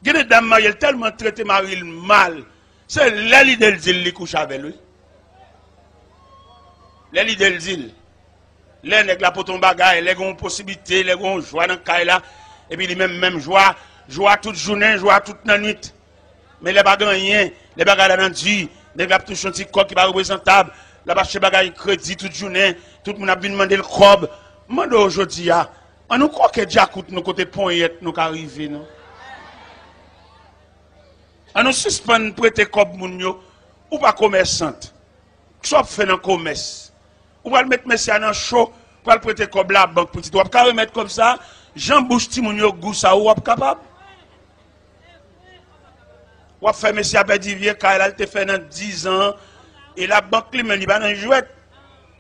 Gen de dam marye, l tèlman trete mari l mal, se lè lide l di l li kouche avè l, wi. Lè lide l di l. Lè nèg la pote yon bagay, lè gen yon posiblite, lè gen yon jwa nan kay la, epi li menm, menm jwa, jwa tout jounen, jwa tout nannwit. Men lè pa gen anyen, lè bagay la nan di, nèg la ap touche yon ti kòb ki pa reprezantab, l ap achte bagay kredi tout jounen, tout moun ap vin mande l kòb. M mande w jodi a, ann nou kwoke djakout nou kote ponyèt nou ka rive, non? Ann nou sispann prete kòb moun yo, ou pa komèsant. Kisa w ap fè nan komès? Ou pral met mesye a nan cho, pral prete kòb labank pitit. W ap ka remèt kòb sa, jan bouch timoun yo gou sa, ou w ap kapab? W ap fè mesye a pèdi vye kay la, l te fè nan diz an, e labank li menm, li pa nan jwèt.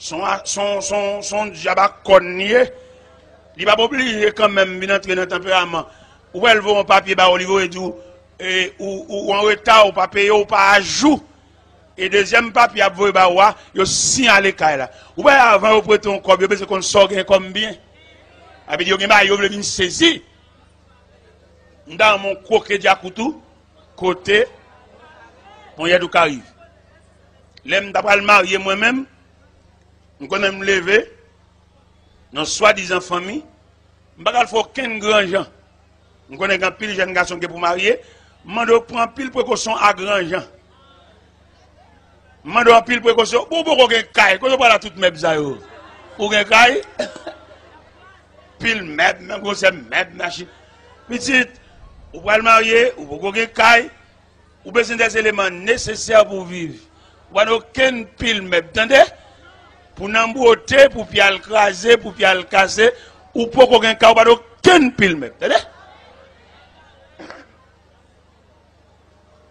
Se yon, se yon, se yon, se yon dyab a kòn li ye. Li p ap oblije kanmenm vin antre nan tanperaman. Ou wè l voye yon papye ba ou, li voye di w, e, ou, ou, ou an reta, ou pa peye, ou pa ajou. E dezyèm papye y ap voye ba ou a, yo siyale kay la. Ou wè avan yo prete yon kòb, yo bezwen konn sa w gen kòm byen. Sa vle di yo gen bagay yo vle vin sezi. M ta renmen w kwoke djakout ou kote ponyèt ou ka rive. Lè m ta pral marye mwen menm, m konnen m leve nan swadizan fanmi, m pa ka al fè okenn granjan. M konnen gen anpil jèn gason ki gen pou marye, m mande w pran anpil prekosyon a granjan. M mande w anpil prekosyon. Bon, ou poko gen kay, kote w pral ak tout mèb sa yo? Ou gen kay? pil mèb, menm gwosè mèb, machin. Pitit, ou pral marye, ou poko gen kay, ou bezwen dè eleman nesesè pou viv. Ou pa nan okenn pil mèb, tande? Pou nanm wote, pou pye al kraze, pou pye al kase, ou poko gen kay, ou pa nan okenn pil mèb, tande?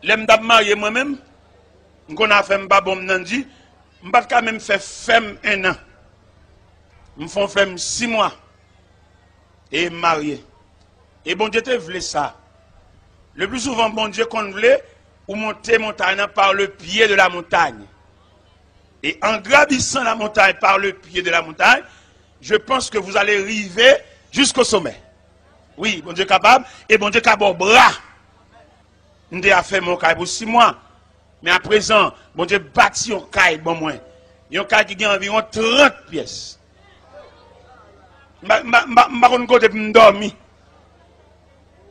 Lè m t ap marye mwen menm, m konn afè m pa bon, m nan di, m pa t ka menm fè fèm en an. M fè yon fèm sis mwa e m marye. E Bondye te vle sa. Le pli souvan, Bondye konn vle ou monte montay nan par le pye de la montagne. Et en gravissant la montagne par le pied de la montagne, je pense que vous allez arriver jusqu'au sommet. Wi, Bondye kapab, e Bondye ka ba w bra. M te afèmen yon kay pou sis mwa. Men aprezan, Bondye bati yon kay ban mwen. Yon kay ki gen anviwon trant pyès. M pa, m pa, m pa, m pa konn kote pou m dòmi.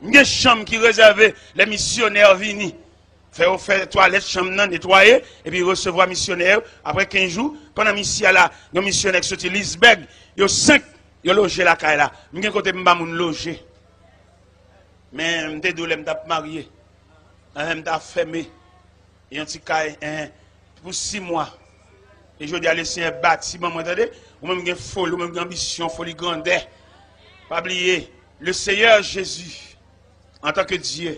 M gen chanm ki rezève lè misyonè vini. Fè yo fè twalèt chanm nan, netwaye, epi resevwa misyonè yo. Apre kenz jou, pandan misye a la, yon misyonè ki soti Lisbèg, yo senk, yo loje lakay la. M gen kote m ba moun loje. Men m te di w lè m t ap marye, anhen, m t ap fèmen yon ti kay, enhen, pou sis mwa. E jodi a, Lesenyè bati ban mwen, tande. Ou menm gen foli, ou menm gen anbisyon, foli grandè. Pa bliye, le Seyè Jezi, antanke Dye,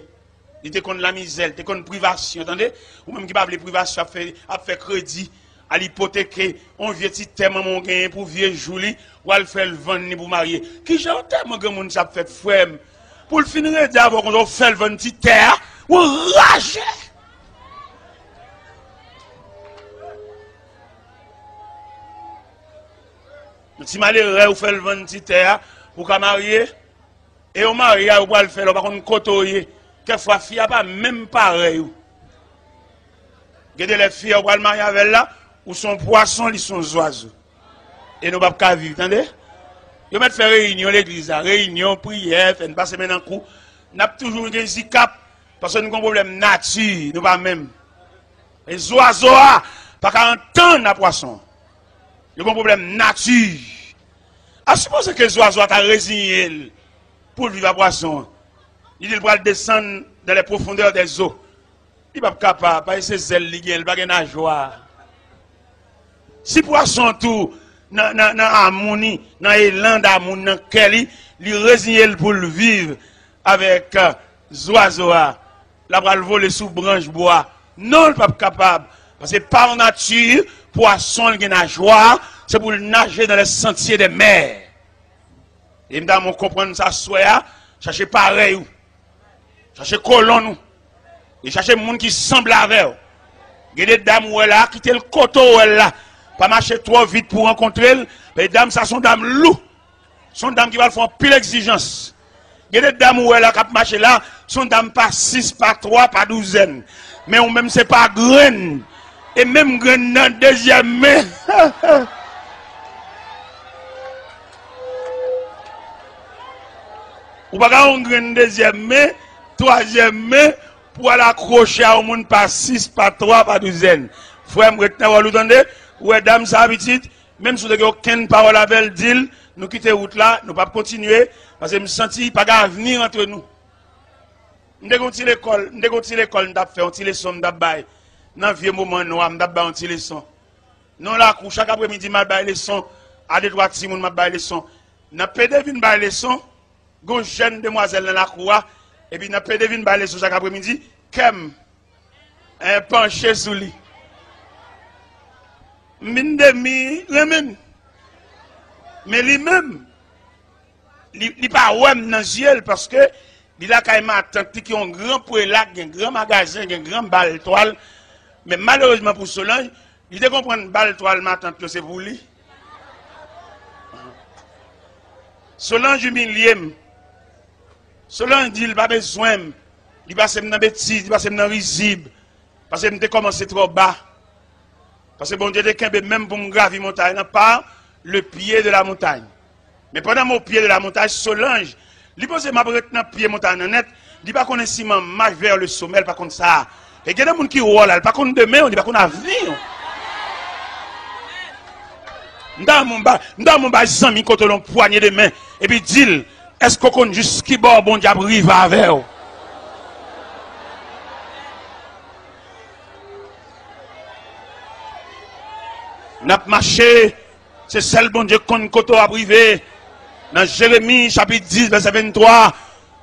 li te konn lamizè, li te konn privasyon, tande. Ou menm ki pa vle privasyon, ap fè, ap fè kredi, al ipoteke yon vye ti tè manman w genyen pou vye jou li, w al fè l vann li pou marye. Kijan yon tèlman granmoun sa ap fèt, frè m? Pou l fin redi avè w konsa, w fè l vann ti tè a, w anraje. Yon ti malere, w fè l vann ti tè a pou w ka marye. E yon maryaj ou pral fè la, ou pa konn kote w ye. Kèk fwa, fi a pa menm parèy ou. Gen de lè fi a ou pral marye avè l la, ou se yon pwason, li se yon zwazo. E nou p ap ka viv, tande? Yo mèt fè reyinyon legliz la, reyinyon, priyè, fè n pase men nan kou. N ap toujou gen zikap, paske nou gen yon pwoblèm nati, nou pa menm. E zwazo a pa ka antann a pwason. Yo gen yon pwoblèm nati. A sipoze ke zwazo a ta reziyen l pou l viv a pwason an. Li di l pral desann dans les profondeurs des eaux. Li p ap kapab, paske se zèl li gen, li pa gen najwa. Si pwason tou, nan, nan, nan amoun li, nan elan damou nan kè li, li reziyen l pou l viv avèk, euh, zwazo a, l ap al vole sou branch bwa. Non, l p ap kapab. Paske pa nati, pwason l gen najwa, se pou l naje dans les sentiers des mers. E m ta renmen w konprann sa aswè a, chache parèy ou. Chache kolonn ou. E chache moun ki sanble avè w. Gen de dam ou wè la, kite l kote w wè l la. Pa mache twò vit pou w rankontre l. Men dam sa se yon dam lou. Se yon dam ki pral fè anpil egzijans. Gen de dam ou wè la k ap mache la, se yon dam pa sis, pa twa, pa douzèn. Men ou menm se pa grenn. E menm grenn nan dezyèm men. Ou pa ka yon grenn dezyèm men, twazyèm men, pou al akwoche a yon moun pa sis, pa twa, pa douzèn. Frè m, ret nan wòl ou, tande. Ou wè dam sa a, pitit, menm si w te gen okenn pawòl avè l, di l, nou kite wout la, nou p ap kontinye, paske m santi pa gen avni antre nou. M te gen yon ti lekòl, m te gen yon ti lekòl m t ap fè, yon ti leson m t ap bay. Nan vye moman nwa, m t ap bay yon ti leson. Nan lakou, chak apremidi, m al bay leson a de twa timoun, m ap bay leson. Nan pede vin bay leson, gen yon jèn demwazèl nan lakou a, epi nan pede vin bay leson chak apremidi, kè m, eh, panche sou li. M vin demi renmen l. Men li menm, li, li pa wè m nan zye l, paske li lakay matant li ki yon gran prela, gen gran magazen, gen gran bal twal. Men malerezman pou Solanj, li te konprann bal twal matant yo se pou li. Solanj imilye m. Solanj di l pa bezwen m. Li pase m nan betiz, li pase m nan rizib. Paske m te kòmanse twò ba. Paske Bondye te kenbe men m pou m gravi montay lan par le pied de la montagne. Men pandan m o pye de la montagne, Solanj, li panse m ap ret nan pye montay lan nèt, li pa konnen si m an mach vers le sommet, l pa konn sa. E gen de moun ki wè w la, li pa konn demen w, li pa konn avni w. M ta renmen w ba, m ta renmen w bay zanmi kote w la yon pwanye de men, epi di l, èske w konn jis ki bò Bondye ap rive avè w? N ap mache, se sèl Bondye k konn kote w ap rive. Nan Jeremi chapit dis, vèsè venntwa,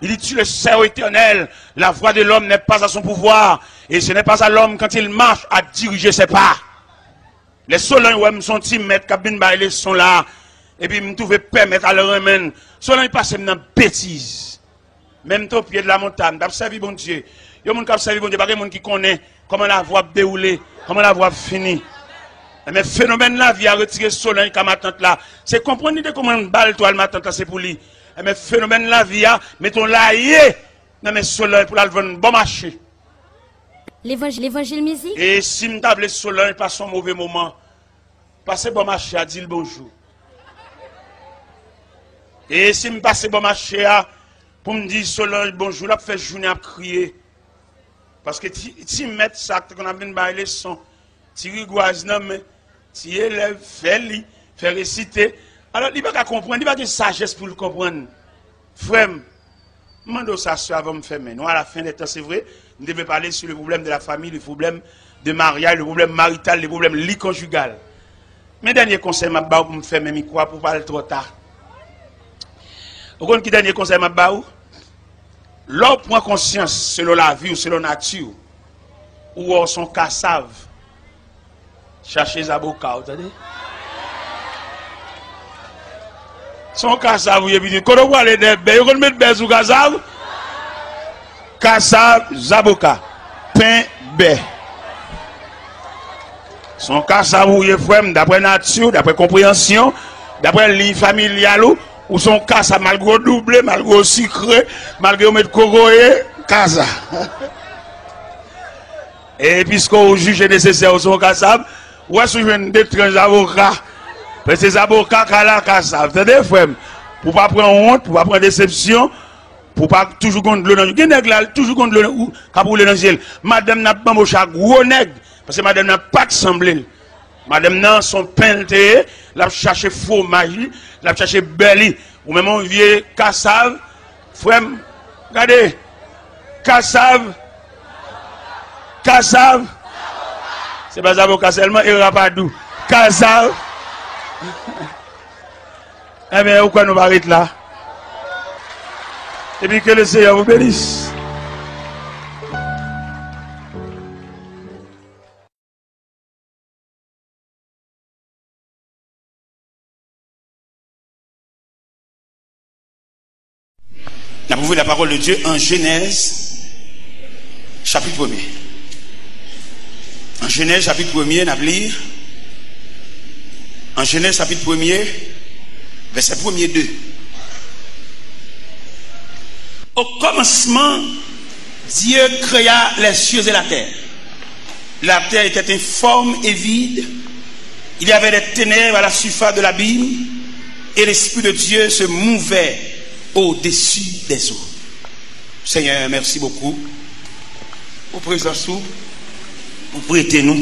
li di, Tu le sais, ô Éternel, la voie de l'homme n'est pas à son pouvoir, et ce n'est pas à l'homme quand il marche à diriger ses pas. Lè Solanj wè m se yon ti mèt k ap vin bay leson la, epi m twouve pè mèt al renmen l. Solanj pase m nan betiz. Men m te au pied de la montagne, m t ap sèvi Bondye. Yon moun k ap sèvi Bondye, pa gen moun ki konnen kòman lavi w ap dewoule, kòman lavi w ap fini. Enben, fenomèn lavi a retire Solanj ka matant la. Se konprann li te konprann bal twal matant la, se pou li. Enben, fenomèn lavi a mete yon laye nan men Solanj pou l al vann bò mache. Levanj-, levanjil mizik. E si m ta vle Solanj pase yon move moman, pase bò mache a, di l bonjou. E si m pase bò mache a pou m di Solanj bonjou, l ap fè jounen ap kriye. Paske ti, ti mèt sa k te konn ap vin bay leson, ti rigwaz nan men, ti elèv, fè li, fè resite. Alò, li pa ka konprann, li pa gen sajès pou l konprann. Frè m, m mande w sa, sè, avan m fèmen. Nou à la fin des temps, c'est vrai. M te vle pale sur le problème de la famille, le problème de mariage, le problème marital, le problème lit conjugal. Men dènye konsèy m ap ba w pou m fèmen mikwo a, pou w pa al twò ta. Ou konn ki dènye konsèy m ap ba w? Lè w pran konsyans selon lavi w, selon nati w, ou wè w se yon kasav, chache zaboka, ou tande? Se yon kasav ou ye, pitit. Kote w prale dèyè bèy? Yo konn met bèy sou kasav? Kasav, zaboka, pen, bè. Se yon kasav ou ye, frè m, daprè nati w, daprè konpreyansyon, daprè liy familyal ou, ou se yon kasav, malgre w double, malgre w sikre, malgre yo met kokoye, kasav. E piske w jije nesesè, ou se yon kasav, ou wè si w jwenn de tranch zaboka. Paske se zaboka ka la kasav. Tande, frè m, pou w pa pran wont, pou w pa pran desepsyon, pou w pa toujou gon dlo nan je w. Gen nèg la, toujou gon dlo nan, ou, k ap woule nan je l. Madanm nan ap banboche ak gwo nèg, paske madanm nan pa t sanble l. Madanm nan, se yon pen l te ye, l ap chache fwomaj li, l ap chache bè li. Ou menm yon vye kasav, frè m, gade, kasav, kasav, se pa zaboka sèlman, e rapadou, kasav. Enben, ou kwè nou pa ret la? Epi ke le Seyè vous bénisse. N ap ouvri la parole de Dieu en Genèse, chapitre premier. En Genèse, chapitre premier, n ap li. En Genèse, chapitre premier, verset premier deux. Au commencement, Dieu créa les cieux et la terre. La terre était informe et vide. Il y avait des ténèbres à la surface de l'abîme, et l'Esprit de Dieu se mouvait au-dessus des eaux. Seigneur, merci beaucoup pour prezans ou, ou prete nou,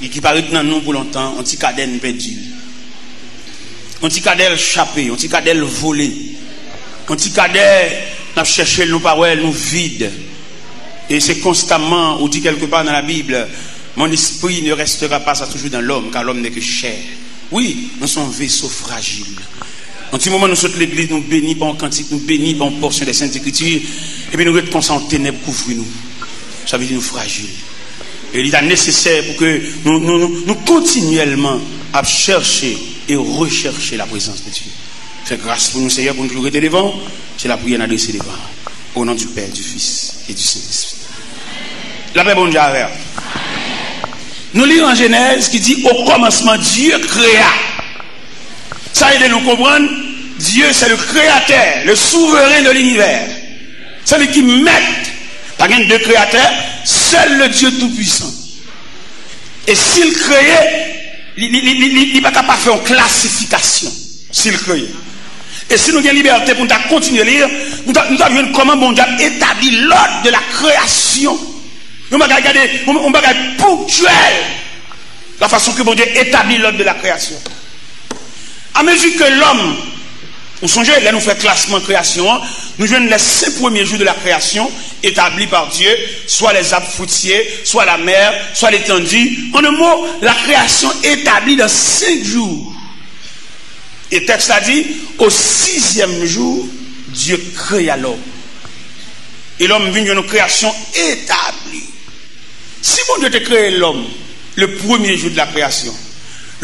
e ki pa ret nan nou pou lontan, yon ti kadè n pèdi l. Yon ti kadè l chape, yon ti kadè l vole, yon ti kadè n ap chèche l, nou pa wè l, nou vid. E se konstamman, ou di quelque part dans la Bible, Mon esprit ne restera pas toujours dans l'homme, car l'homme n'est que chair. Wi, nou se yon veso frajil. Yon ti moman nou sot legliz, nou beni pa yon kantik, nou beni pa yon pòsyon de Sent Ekriti, epi nou ret konsa, yon tenèb kouvri nou. Sa vle di nou frajil. E li ta nesesè pou ke nou, nou, nou, nou kontinyèlman ap chèche e rechèche la prezans de Dye. Fè gras pou nou, Seyè, pou nou toujou rete devan w. Se lapriyè n adrese devan w. Au nom du Père, du Fils et du Saint-Esprit. Lapè Bondye avè w. Nou li an Jenèz ki di, Au commencement, Dieu créa. Sa ede nou konprann, Dieu, c'est le créateur, le souverain de l'univers. Se li ki mèt. Pa gen de kreyatè, seul le Dieu tout-puissant. E si l kreye, li, li, li, li, li, li pa ka pa fè yon klasifikasyon. Si l kreye. E si nou gen libète pou n ta kontinye li, nou ta, nou ta jwenn kòman Bondye ap etabli l'ordre de la création. Yon bagay, gade, yon, yon bagay ponktyèl. La façon que Bondye établit l'ordre de la création. A mezi ke lòm, ou sonje, lè nou fè klasman kreyasyon an, nou jwenn les cinq premiers jours de la création établis par Dieu, soit les arbres fruitiers, soit la mer, soit l'étendue. En un mot, la création établie dans cinq jours. Et texte-là dit, au sixième jour, Dieu créa l'homme. E lòm vin jwenn yon kreyasyon etabli. Si Bondye te kreye lòm le premier jour de la création,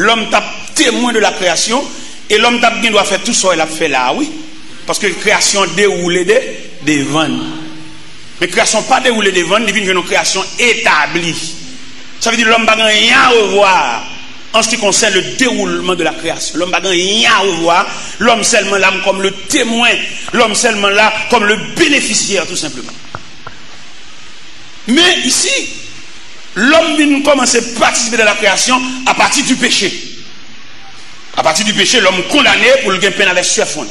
lòm t ap temwen de la création, e lòm t ap gen dwa fè tout sa w wè l ap fè la a, wi. Paske kreyasyon an dewoule de, devan n. Men kreyasyon pa dewoule devan n, li vin jwenn yon kreyasyon etabli. Sa vle di lòm pa gen anyen a revwa an se ki konsène le déroulement de la création. Lòm pa gen anyen a revwa, lòm sèlman la kòm le temwen, lòm sèlman la kòm le bénéficiaire, tout simplement. Men isi, lòm vin kòmanse patisipe dan la kreyasyon apati di peche. Apati di peche, lòm kondane pou l gen penn avèk sèfon.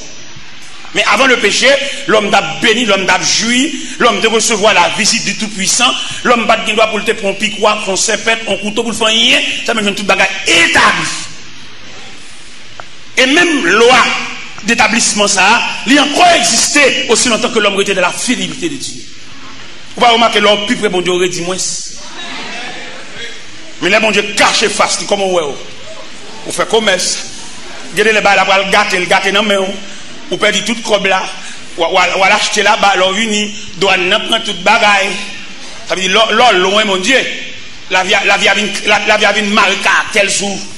Men avan le peche, lòm t ap beni, lòm t ap jwi, lòm te resevwa la vizit di Toupwisan, lòm pa t gen dwa pou l te pran yon pikwa, fè yon sèpèt, yon kouto pou l fè anyen, sèlman jwenn tout bagay etabli. E menm lwa detablisman sa a, li ankò egziste osi lontan ke lòm rete dan la fidelite de Dye. Ou pa remake lè w pi pre Bondye, w redi mwens. Men lè Bondye kache fas li, kòman w wè w? Ou fè komès. Gen de lè bagay la pral gate, l gate nan men w. Ou pèdi tout kòb la. W a, w a, w al achte laba, lè w vini, dwàn nan pran tout bagay. Sa vle di, lè, lè w lwen Bondye, lavi a, lavi a vin, la, lavi a vin mare karaktè l sou ou.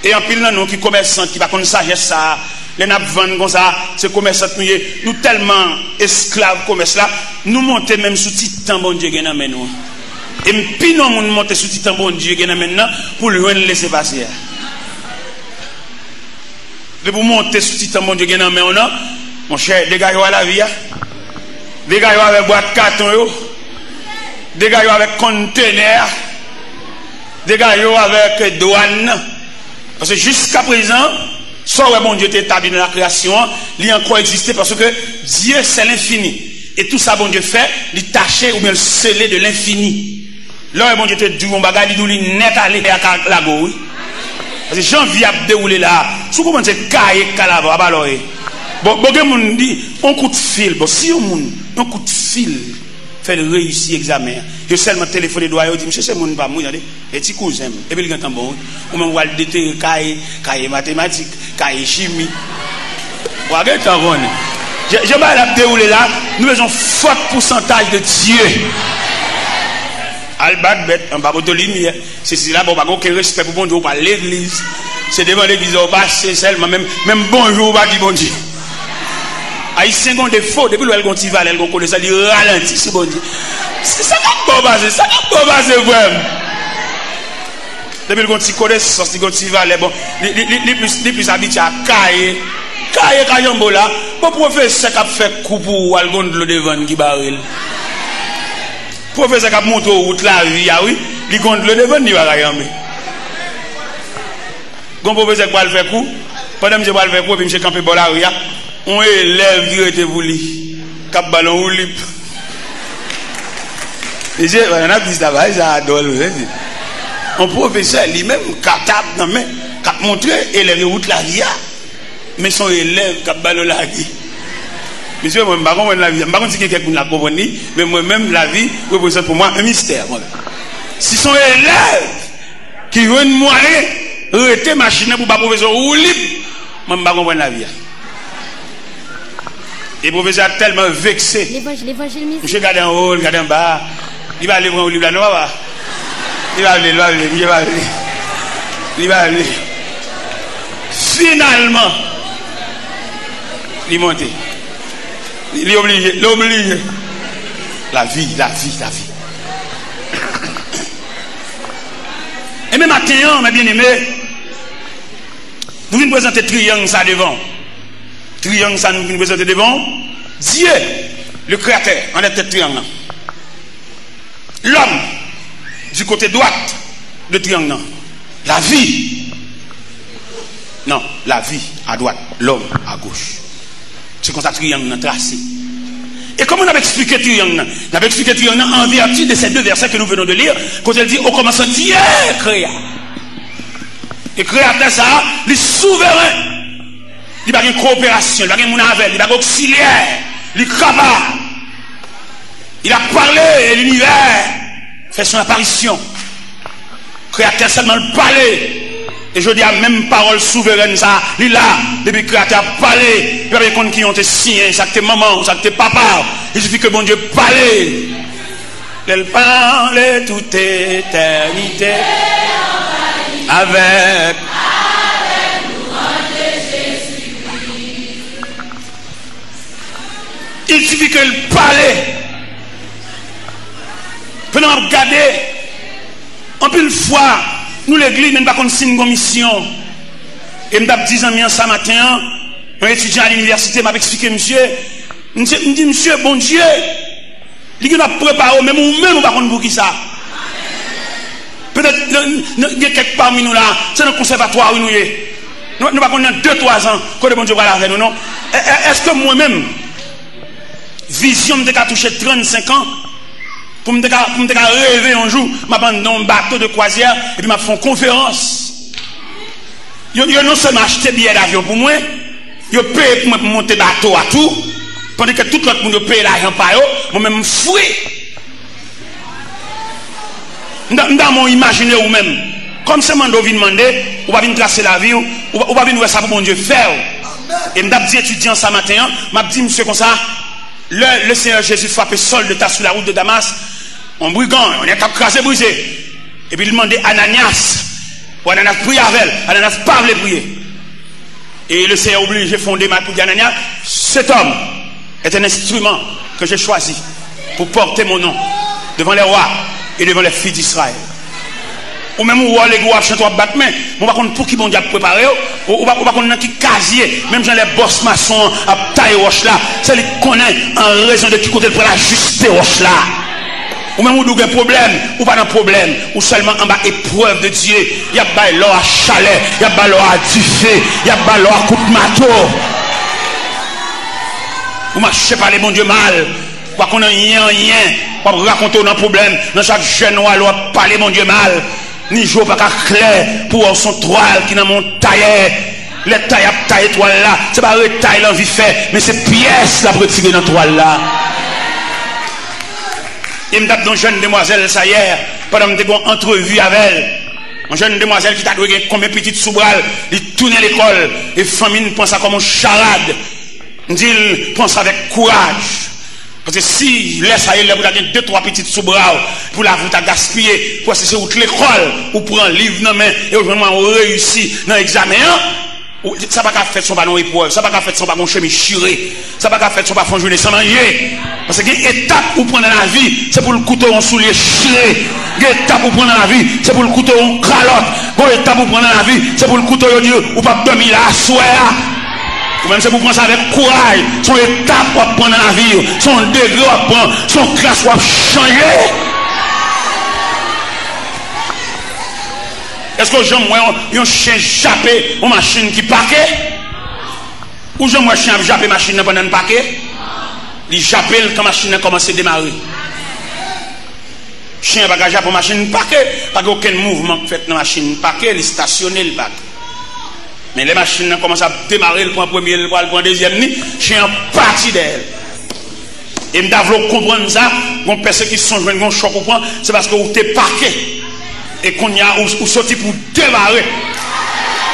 E anpil nan nou ki komèsan, ki pa konn sajès sa a, lè n ap vann konsa, se komèsant nou ye. Nou tèlman esklav komès la, nou monte menm sou ti tan Bondye gen nan men nou an. E m pi non moun monte sou ti tan Bondye gen nan men l nan pou l jwenn lesepase a. Depi w monte sou ti tan Bondye gen nan men w nan, monchè, degaje w a lavi a. Degaje w avèk bwat katon yo. Degaje w avèk kontenè a. Degaje w avèk dwàn nan. Paske jiskaprezan, sa w wè Bondye te etabli nan lakreyasyon an, li ankò egziste paske Dye se lenfini. E tou sa Bondye fè, li tache oubyen l sele de lenfini. Lè w wè Bondye te di w yon bagay, li di w li nèt ale ak lage w, wi. Paske jan vi ap dewoule la a, si w konprann se kaye k ka lave w, apa lè w ye. Bon, bon, gen moun di, yon kout fil. Bon, si yon moun, yon kout fil, fè l reyisi egzamen an. Yo sèlman telefone dwa yo, di, "Misye se moun pa m, wi, tande. E ti kouzen m." Epi l gentan bon, wi. Ou menm w al detere kaye, kaye matematik, kaye chimi. W a gentan konnen. Jan, jan bagay la ap dewoule la, nou bezwen fòt pousantaj de Dye. Al bat bèt anba poto limyè. Se sila, bon, pa gen okenn respè pou Bondye, ou pa legliz. Se devan legliz ou pase sèlman, menm, menm bonjou ou pa di Bondye. Ayisyen gen yon defo, depi l wè l gen yon ti valè, l gen yon konesans, li ralanti sou Bondye. Se sa k ap bon pase, sa k ap bon pase, frè m. Depi l gen yon ti konesans, li gen yon ti valè, bon, li, li, li, li plis, li plis abitye a kaye. Kaye ka janbe w la. Bon, pwofesè k ap fè kou pou ou, al gen yon dlo devan l ki bare l. Pwofesè k ap montre w wout lavi a, wi, li gen yon dlo devan l, li pa ka janbe. Gon pwofesè k pral fè kou, pandan misye pral fè kou, epi misye kanpe bò lari a, yon elèv ki rete pou li, k ap ba l yon woulip. Mesye, pandan n ap di sa, bagay sa a dwòl, mesye. Yon pwofesè, li menm, katab nan men, k ap montre elèv yo wout lavi a. Men se yon elèv k ap ba l yon lari. Mesye, mwen, m pa konprann lavi a. M pa konn si gen kèk moun la k konprann li, men mwen menm, lavi reprezante pou mwen yon mistè, mwen menm. Si se yon elèv ki jwenn mwayen rete machin nan pou ba pwofesè woulip, mwen m pa konprann lavi a. E pwofesè a tèlman vekse. Levanj-, levanjil mizik. Misye gade anwo, li gade anba. Li pa vle pran woulip la, non, papa. Li pa vle, li pa vle, misye pa vle. Li pa vle. Finalman, li monte. Li, li oblije, li oblije. Lavi, lavi, lavi. Ebyen, maten an, mes bien-aimés, nou vin prezante triyang sa devan w. Triyang sa nou vin prezante devan w. Dye, le Kreyatè, anlè tèt triyang nan. Lòm, du côté droit de triyang nan. Lavi. Non, lavi, à droite, l'homme, à gauche. Se konsa triyang nan trase. E kòman n ap eksplike triyang nan? N ap eksplike triyang nan en vertu de ces deux versets que nous venons de lire, kote l di, "Au commencement, Dieu créa." E Kreyatè sa a, li souveren. Li pa gen koperasyon, li pa gen moun avè l, li pa gen oksilyè. Li kapab. Il a parlé et l'univers fait son apparition. Kreyatè sèlman l pale. E jodi a, menm pawòl souverèn sa a, li la. Depi Kreyatè a pale, li pa bezwen konn ki yon te siyen, sa k te manman w, sa k te papa w. Il suffit que Bondye pale. Lè l pale, tout etènite avèk. Il suffit que l pale. Pandan m ap gade, anpil fwa, nou legliz, men n pa konn si n gon misyon. E m t ap di zanmi an sa maten an, yon etidyan a linivèsite, m ap eksplike misye. M di, m di, "Misye, Bondye, li gen dwa ap prepare w, men ou menm ou pa konn poukisa." Petèt, n-, n-, gen kèk pami nou la, se nan konsèvatwa wi nou ye. Nou, nou pa konn nan de, twa zan, kote Bondye pral avè nou, non. E, e, èske mwen menm, vizyon m te ka touche trannsenk an, pou m te ka, pou m te ka reve yon jou, m ap anndan yon bato de kwazyè, epi m ap fè yon konferans. Yo, yo non sèlman achte biyè davyon pou mwen, yo peye pou mwen pou m monte bato a tou, pandan ke tout lòt moun yo peye lajan pa yo, mwen menm m fri. M ta, m ta renmen w imajine ou menm. Kòm se mande w vin mande, ou pa vin trase lavi w, ou pa, ou pa vin wè sa pou Bondye fè w. E m t ap di etidyan sa maten an, m ap di misye konsa, lè le Seigneur Jésus frape Saul de Tarse sur la route de Damas, yon brigan, yon nèg k ap kraze brize. Epi li mande Ananyas, pou Ananyas priye avè l. Ananyas pa vle priye. E le Seigneur oblije fè yon demach pou di Ananyas, cet homme est un instrument que j'ai choisi pour porter mon nom devant les rois et devant les filles d'Israël. Ou menm ou wè w legliz w ap chante w ap bat men, men w pa konn pou ki Bondye ap prepare w, ou, ou pa, ou pa konn nan ki kazye, menm jan lè bòs mason an ap taye wòch la, se li k konnen an rezon de ki kote l pral ajiste wòch la. Ou menm ou di w gen pwoblèm, ou pa nan pwoblèm, ou sèlman anba eprèv de Dye. Y ap bay lò a chalè, y ap bay lò a dife, y ap bay lò a kout mato. Ou mache pale Bondye mal, ou pa konn anyen, anyen, w ap rakonte w nan pwoblèm, nan chak jèn ou ale w ap pale Bondye mal. Ni je w pa ka klè pou wè w se yon twal ki nan men yon tayè. Lè tayè ap taye twal la, se pa retay l anvi fè, men se pyès l ap retire nan twal la. E m t ap di yon jèn demwazèl sa yè, pandan m te gen yon antrevi avè l. Yon jèn demwazèl ki ta dwe gen konbyen pitit sou bra l, li tounen lekòl, e fanmi n pran sa kòm yon charad. M di l, pran sa avèk kouraj. Paske si lè sa ye, lè pou ta gen de twa pitit sou bra w, pou lavi w ta gaspiye, pou wè si se wout lekòl, ou pran liv nan men, e ou jwenn mwayen ou reyisi nan egzamen an, ou, sa pa ka fèt san w pa nan yon eprèv, sa pa ka fèt san w pa gen yon chemiz chire, sa pa ka fèt san w pa fè yon jounen san manje. Paske gen etap ou pran nan lavi, se pou l koute w yon soulye chire. Gen etap ou pran nan lavi, se pou l koute w yon kalòt. Gen etap ou pran nan lavi, se pou l koute w yo di w, ou p ap dòmi la aswè a. Ou menm se pou w pran sa avèk kouraj. Se yon etap w ap pran nan lavi w. Se yon degre w ap pran. Se yon klas w ap chanje. Èske w janm wè yon, yon chen jape yon machin ki pake? Ou janm wè chen ap jape machin nan pandan l pake? Li jape l kan machin nan kòmanse demare. Chen an pa ka jape yon machin pake, pa gen okenn mouvman k fèt nan machin pake, li stasyone, li pake. Men lè machin nan kòmanse ap demare, l pran premye, l pral pran dezyèm ni, chen an pati dèyè l. E m ta vle w konprann sa, gon pèsekisyon w jwenn, gon chòk ou pran, se paske w te pake. E kounye a, ou, ou soti pou demare.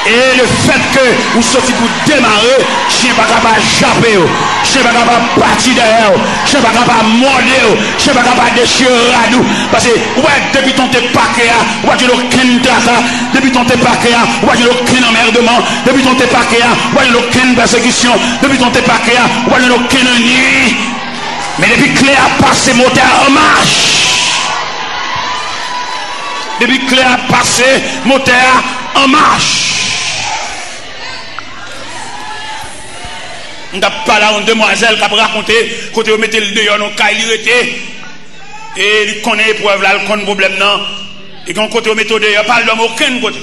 E lefètke ou soti pou demare, chen pa ka pa jape w, chen pa ka pa pati dèyè w, chen pa ka pa mòde w, chen pa ka pa dechire rad ou. Paske, ou wè, depi tan w te pake a, ou pa jwenn okenn traka. Depi tan w te pake a, ou pa jwenn okenn anmèdman. Depi tan w te pake a, ou pa jwenn okenn pèsekisyon. Depi tan w te pake a, ou pa jwenn okenn anyen. Men depi kle a pase, motè a an mach. Depi kle a pase, motè a an mach. M t ap pale a yon demwazèl k ap rakonte kote yo mete l deyò nan kay li rete. E li konnen eprèv la, l konn pwoblèm nan. E gen yon kote yo mete w deyò, pa al dòmi okenn kote.